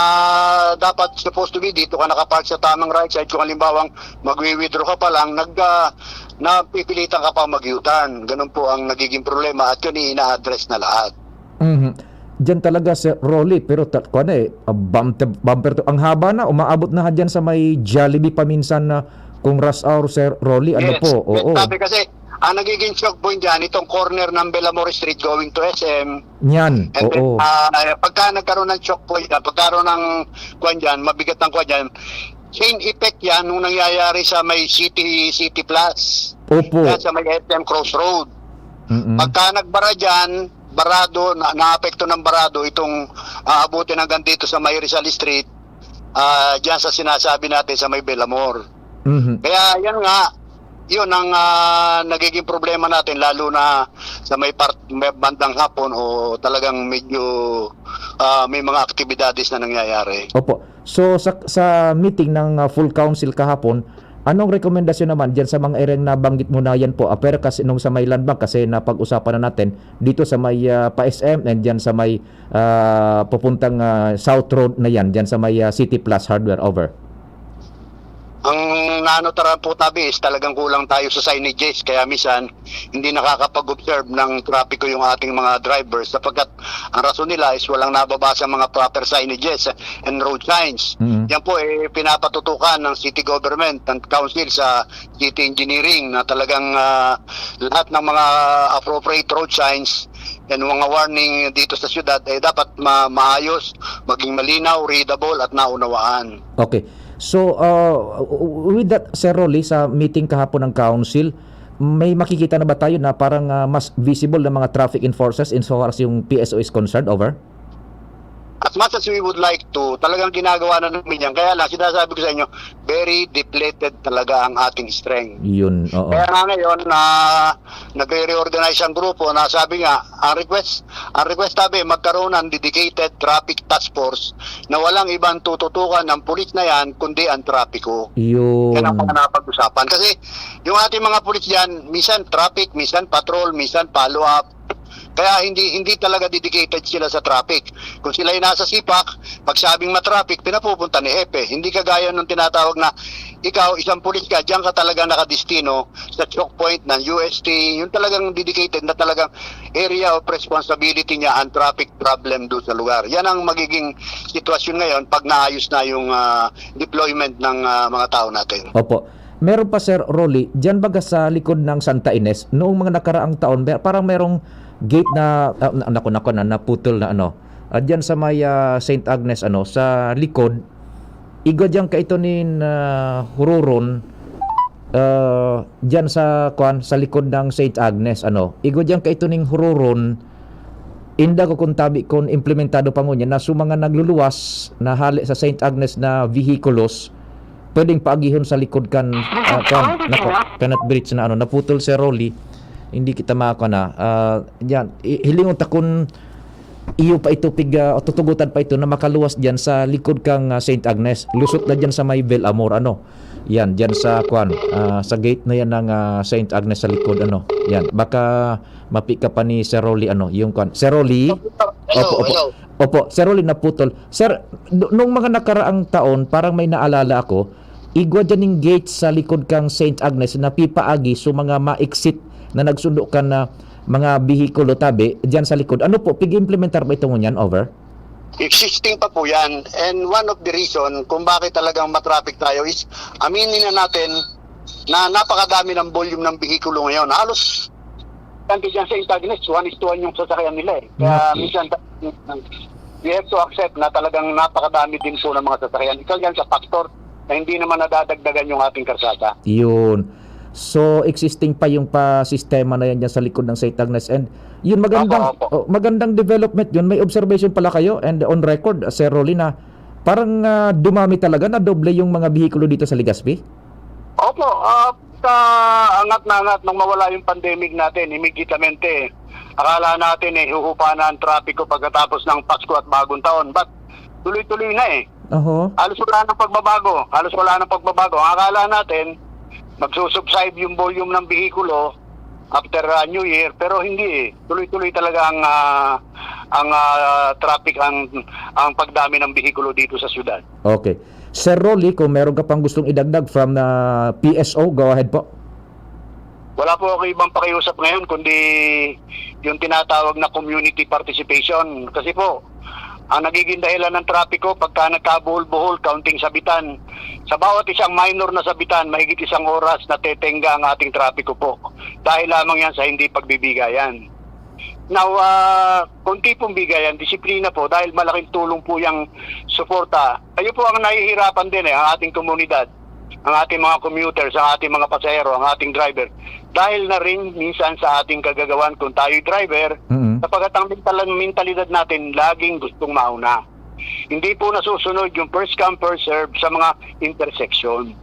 dapat supposed to be dito ka nakapark sa tamang right side. Kung halimbawang magwi-withdraw ka pa lang, nag, ah, napipilitan ka pa mag-U-turn. Ganun po ang nagiging problema at yun ina-address na lahat. Mhm. Diyan talaga, Sir Rolly, pero ta-, kuwan eh, ah, bumper, bumper to. Ang haba na, umaabot na dyan sa may Jollibee paminsan na kung rush hour, Sir Rolly, ano Yes. po? Yes, Oo. sabi kasi, ang nagiging choke point dyan, itong corner ng Belamor Street going to S M. Yan, And then, oo. ah, pagka nagkaroon ng choke point, ah, pagkaroon ng kwan dyan, mabigat ng kwan dyan, chain effect yan nung nangyayari sa may City, City Plus. Opo. Yan sa may S M Crossroad. Mm-mm. Pagka nagbara dyan, barado, na, naapekto ng barado itong aabutin hanggang dito sa may Rizal Street, ah, dyan sa sinasabi natin sa may Belamor. Mhm. Kaya yan nga, yun ang, ah, nagiging problema natin, lalo na sa may part-, may bandang hapon o talagang medyo, ah, may mga aktibidades na nangyayari. Opo. So, sa, sa meeting ng, ah, full council kahapon, anong rekomendasyon naman diyan sa mga ereng nabanggit mo na yan po? Ah, pero kasi nung sa may Land Bank, kasi napag-usapan na natin, dito sa may, ah, pa-S M and diyan sa may, ah, papuntang, ah, South Road na yan, diyan sa may, ah, City Plus Hardware, over. Ang naano tara po tabi is talagang kulang tayo sa signages, kaya minsan hindi nakakapag-observe ng trapiko yung ating mga drivers sapagkat ang rason nila is walang nababasa mga proper signages and road signs. Mm. Yan po, eh, pinapatutukan ng city government, ng council sa city engineering na talagang, ah, lahat ng mga appropriate road signs and mga warning dito sa syudad, eh, dapat ma-, maayos, maging malinaw, readable at naunawaan. Okay. So, uh, w-, w-, with that, Sir Rolly, sa meeting kahapon ng council, may makikita na ba tayo na parang, ah, mas visible na mga traffic enforcers insofar as yung P S O is concerned? Over? As much as we would like to, talagang ginagawa na namin yan. Kaya lang, sinasabi ko sa inyo, very depleted talaga ang ating strength. Yun, oo. Kaya nga ngayon, na nagre-reorganize ang grupo, na sabi nga, ang request, ang request, sabi, magkaroon ng dedicated traffic task force na walang ibang tututukan ng pulis na yan, kundi ang trapiko. Yun. Yan ang mga napag-usapan. Kasi yung ating mga pulis dyan, minsan traffic, minsan patrol, minsan follow-up. Kaya hindi hindi talaga dedicated sila sa traffic. Kung sila'y nasa sipak, pagsabing ma-traffic, pinapupunta ni hepe. Hindi kagaya nung tinatawag na ikaw, isang pulis ka, diyan ka talaga nakadestino sa choke point ng U S T, yung talagang dedicated na talagang area of responsibility niya ang traffic problem doon sa lugar. Yan ang magiging sitwasyon ngayon pag naayos na yung, ah, deployment ng, ah, mga tao natin. Opo. Meron pa, Sir Rolly, diyan baga sa likod ng Santa Ines, noong mga nakaraang taon, mer-, parang merong gate na, ah, na, naku, naku, na, naputol na ano. Ah, diyan sa may, ah, Saint Agnes, ano, sa likod, igwa diyan kaito nin, ah, huroron, ah, diyan sa, kwan, sa likod ng Saint Agnes, ano. Igwa diyan kaito ning huroron, inda ko kung tabi kun implementado pa ngunyan na so mga nagluluwas na hale sa Saint Agnes na vehikulos, pwedeng paagihon sa likod kan, ah, kan, nako, kanat bridge na ano, naputol si Rolly. Hindi kita makakuha na. Ah, yan, i-, hilingon ta kun iyo pa ito pig, ah, tutugutan pa ito na makaluwas diyan sa likod kang, ah, Saint Agnes. Lusot na diyan sa may Bellamor, ano. Yan, diyan sa, kwan, ah, sa gate na yan ng, ah, Saint Agnes sa likod, ano. Yan, baka mapi ka pa ni Sir Rolly, ano, yung, kwan. Sir Rolly? Hello, Opo, opo. hello. Opo, Sir Rolly, naputol. Sir, do-, nung mga nakaraang taon, parang may naalala ako, igwa dyan yung gate sa likod kang Saint Agnes na pipaagi so mga ma-exit na nagsundo ka na mga bihikulo tabi dyan sa likod. Ano po, pig-implementar ba ito ngunyan? Over? Existing pa po yan. And one of the reason kung bakit talagang matraffic tayo is, aminin na natin na napakadami ng volume ng bihikulo ngayon. Halos, kan dyan sa Saint Agnes, one is to one yung sasakyan nila eh. Kaya Naku. minsan, we have to accept na talagang napakadami din po ng mga sasakyan. Isa yan sa factor na hindi naman nadadagdagan yung ating karsada. Yun. So, existing pa yung pa sistema na yan dyan sa likod ng Saint Agnes. And yun, magandang, Opo, opo. oh, magandang development yun. May observation pala kayo and on record, Sir Rolly, na parang, ah, dumami talaga, na doble yung mga bihikulo dito sa Legazpi? Opo, ah, sa angat na angat nung mawala yung pandemic natin, immediatamente, akala natin eh, huhupa na ang trapiko pagkatapos ng Pasko at Bagong Taon. But tuloy-tuloy na eh. Oho. Halos wala nang pagbabago. Halos wala nang pagbabago. Ang akala natin, magsusubside yung volume ng bihikulo after, ah, New Year, pero hindi eh. Tuloy-tuloy talaga ang, ah, ang, ah, traffic, ang, ang pagdami ng bihikulo dito sa syudad. Okay. Sir Rolly, kung meron ka pang gustong idagdag from, ah, P S O, go ahead po. Wala po ako ibang pakiusap ngayon kundi yung tinatawag na community participation. Kasi po, ang nagiging dahilan ng trapiko pagka nagkabuhol-buhol, kaunting sabitan. Sa bawat isang minor na sabitan, mahigit isang oras natetenga ang ating trapiko po. Dahil lamang yan sa hindi pagbibigayan. Now, ah, kung tipong bigayan, disiplina po, dahil malaking tulong po yung suporta. Kayo po ang nahihirapan din eh, ang ating komunidad, ang ating mga commuters, ang ating mga pasahero, ang ating driver. Dahil na rin minsan sa ating kagagawan kung tayo'y driver, Mm. sapagkat ang mental-, mentalidad natin laging gustong mauna. Hindi po nasusunod yung first come, first serve sa mga intersection.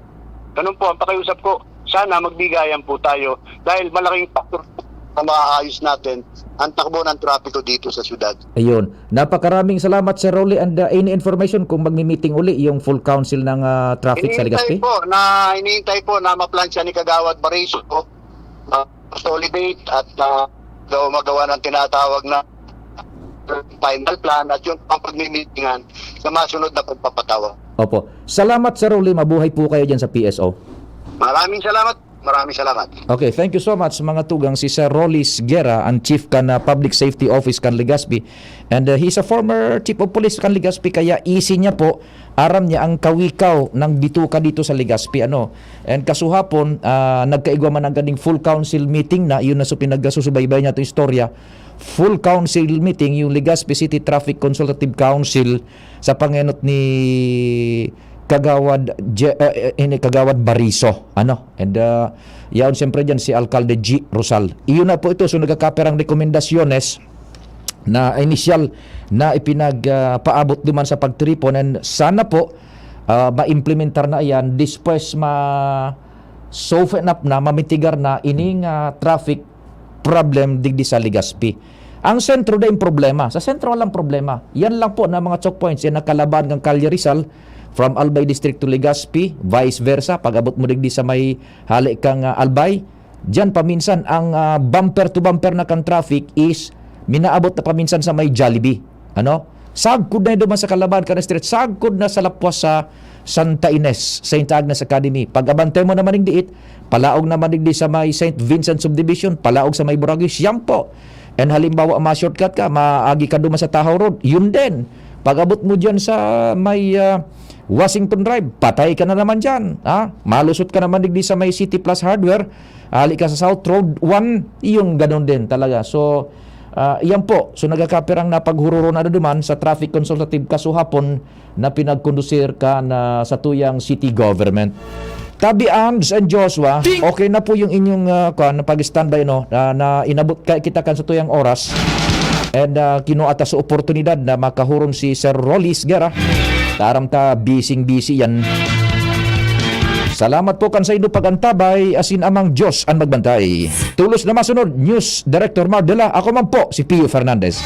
Ganun po, ang pakiusap ko, sana magbigayan po tayo dahil malaking factor na maayos natin ang takbo ng trapiko dito sa syudad. Ayun. Napakaraming salamat, Sir Rolly. And, uh, any information kung magmi-meeting uli yung full council ng, uh, traffic sa Legazpi? Iniintay po na, iniintay po na maplansya ni Kagawad Bariso, uh, consolidate at, uh, daw magawa ng tinatawag na final plan at yung pang pagmimitingan sa masunod na pagpapatawa. Opo. Salamat, Sir Rolly. Mabuhay po kayo dyan sa P S O. Maraming salamat. Maraming salamat. Okay, thank you so much, mga tugang. Si Sir Rolly Guerra, ang chief kan, ah, Public Safety Office kan Legazpi. And, ah, he's a former chief of police kan Legazpi, kaya easy niya po, aram niya ang kawikaw ng bituka dito sa Legazpi, ano. And kasuhapon, ah, nagkaigwa man ang ganing full council meeting na, yun na so pinagkasusubaybay niya itong istorya. Full council meeting, yung Legazpi City Traffic Consultative Council sa pangenot ni Kagawad Je-, eh, eh, ini Kagawad Bariso, ano? And, ah, yaon siyempre diyan si Alkalde G Rosal. Iyon na po ito. So, nagkakaperang rekomendasyones na inisyal na ipinag, ah, paabot duman sa pagtiripon, and sana po, ah, maimplementar na iyan, despues ma-, soften up na, mamitigar na ining, ah, traffic problem digdi sa Legazpi. Ang sentro daing problema. Sa sentro walang problema. Yan lang po na mga choke points, yan ang kalaban ng Calle Rizal, from Albay District to Legazpi, vice versa, pag-abot mo digdi sa may hale kang, ah, Albay, diyan paminsan ang, ah, bumper to bumper na kan traffic is minaabot na paminsan sa may Jollibee. Ano? Sagkod na duman sa kalaban kan street, sagkod na sa lapwas sa Santa Ines, Saint Agnes Academy. Pag-abantay mo naman yung diit, palaog naman digdi sa may Saint Vincent Subdivision, palaog sa may Buragoy, siyam po. And halimbawa, ma-shortcut ka, maagi ka duman sa Tahaw Road, yun din. Pag-abot mo dyan sa may ah, Washington Drive, patay ka na naman dyan. Ha? Malusot ka naman digdi sa may City Plus Hardware, ali ka sa South Road one, yung ganun din talaga. So, ah, yan po. So, nagkakapirang na paghururo na duman sa Traffic Consultative Kasuhapon na pinagkondusir kan satuyang city government. Tabi, Ands and Joshua, okay na po yung inyong ah, kwan, pag-standby, no? Na, na inabot ka, kita kan satuyang oras. And ah, kinuha ta sa oportunidad na makahuron si Sir Rolly Esguerra. Taram ta, busy-busy yan. Salamat po kan saindo pag-antabay, asin amang Diyos an magbantay. Tulos na masunod, News Director Mar Dela. Ako man po, si Pio Fernandez.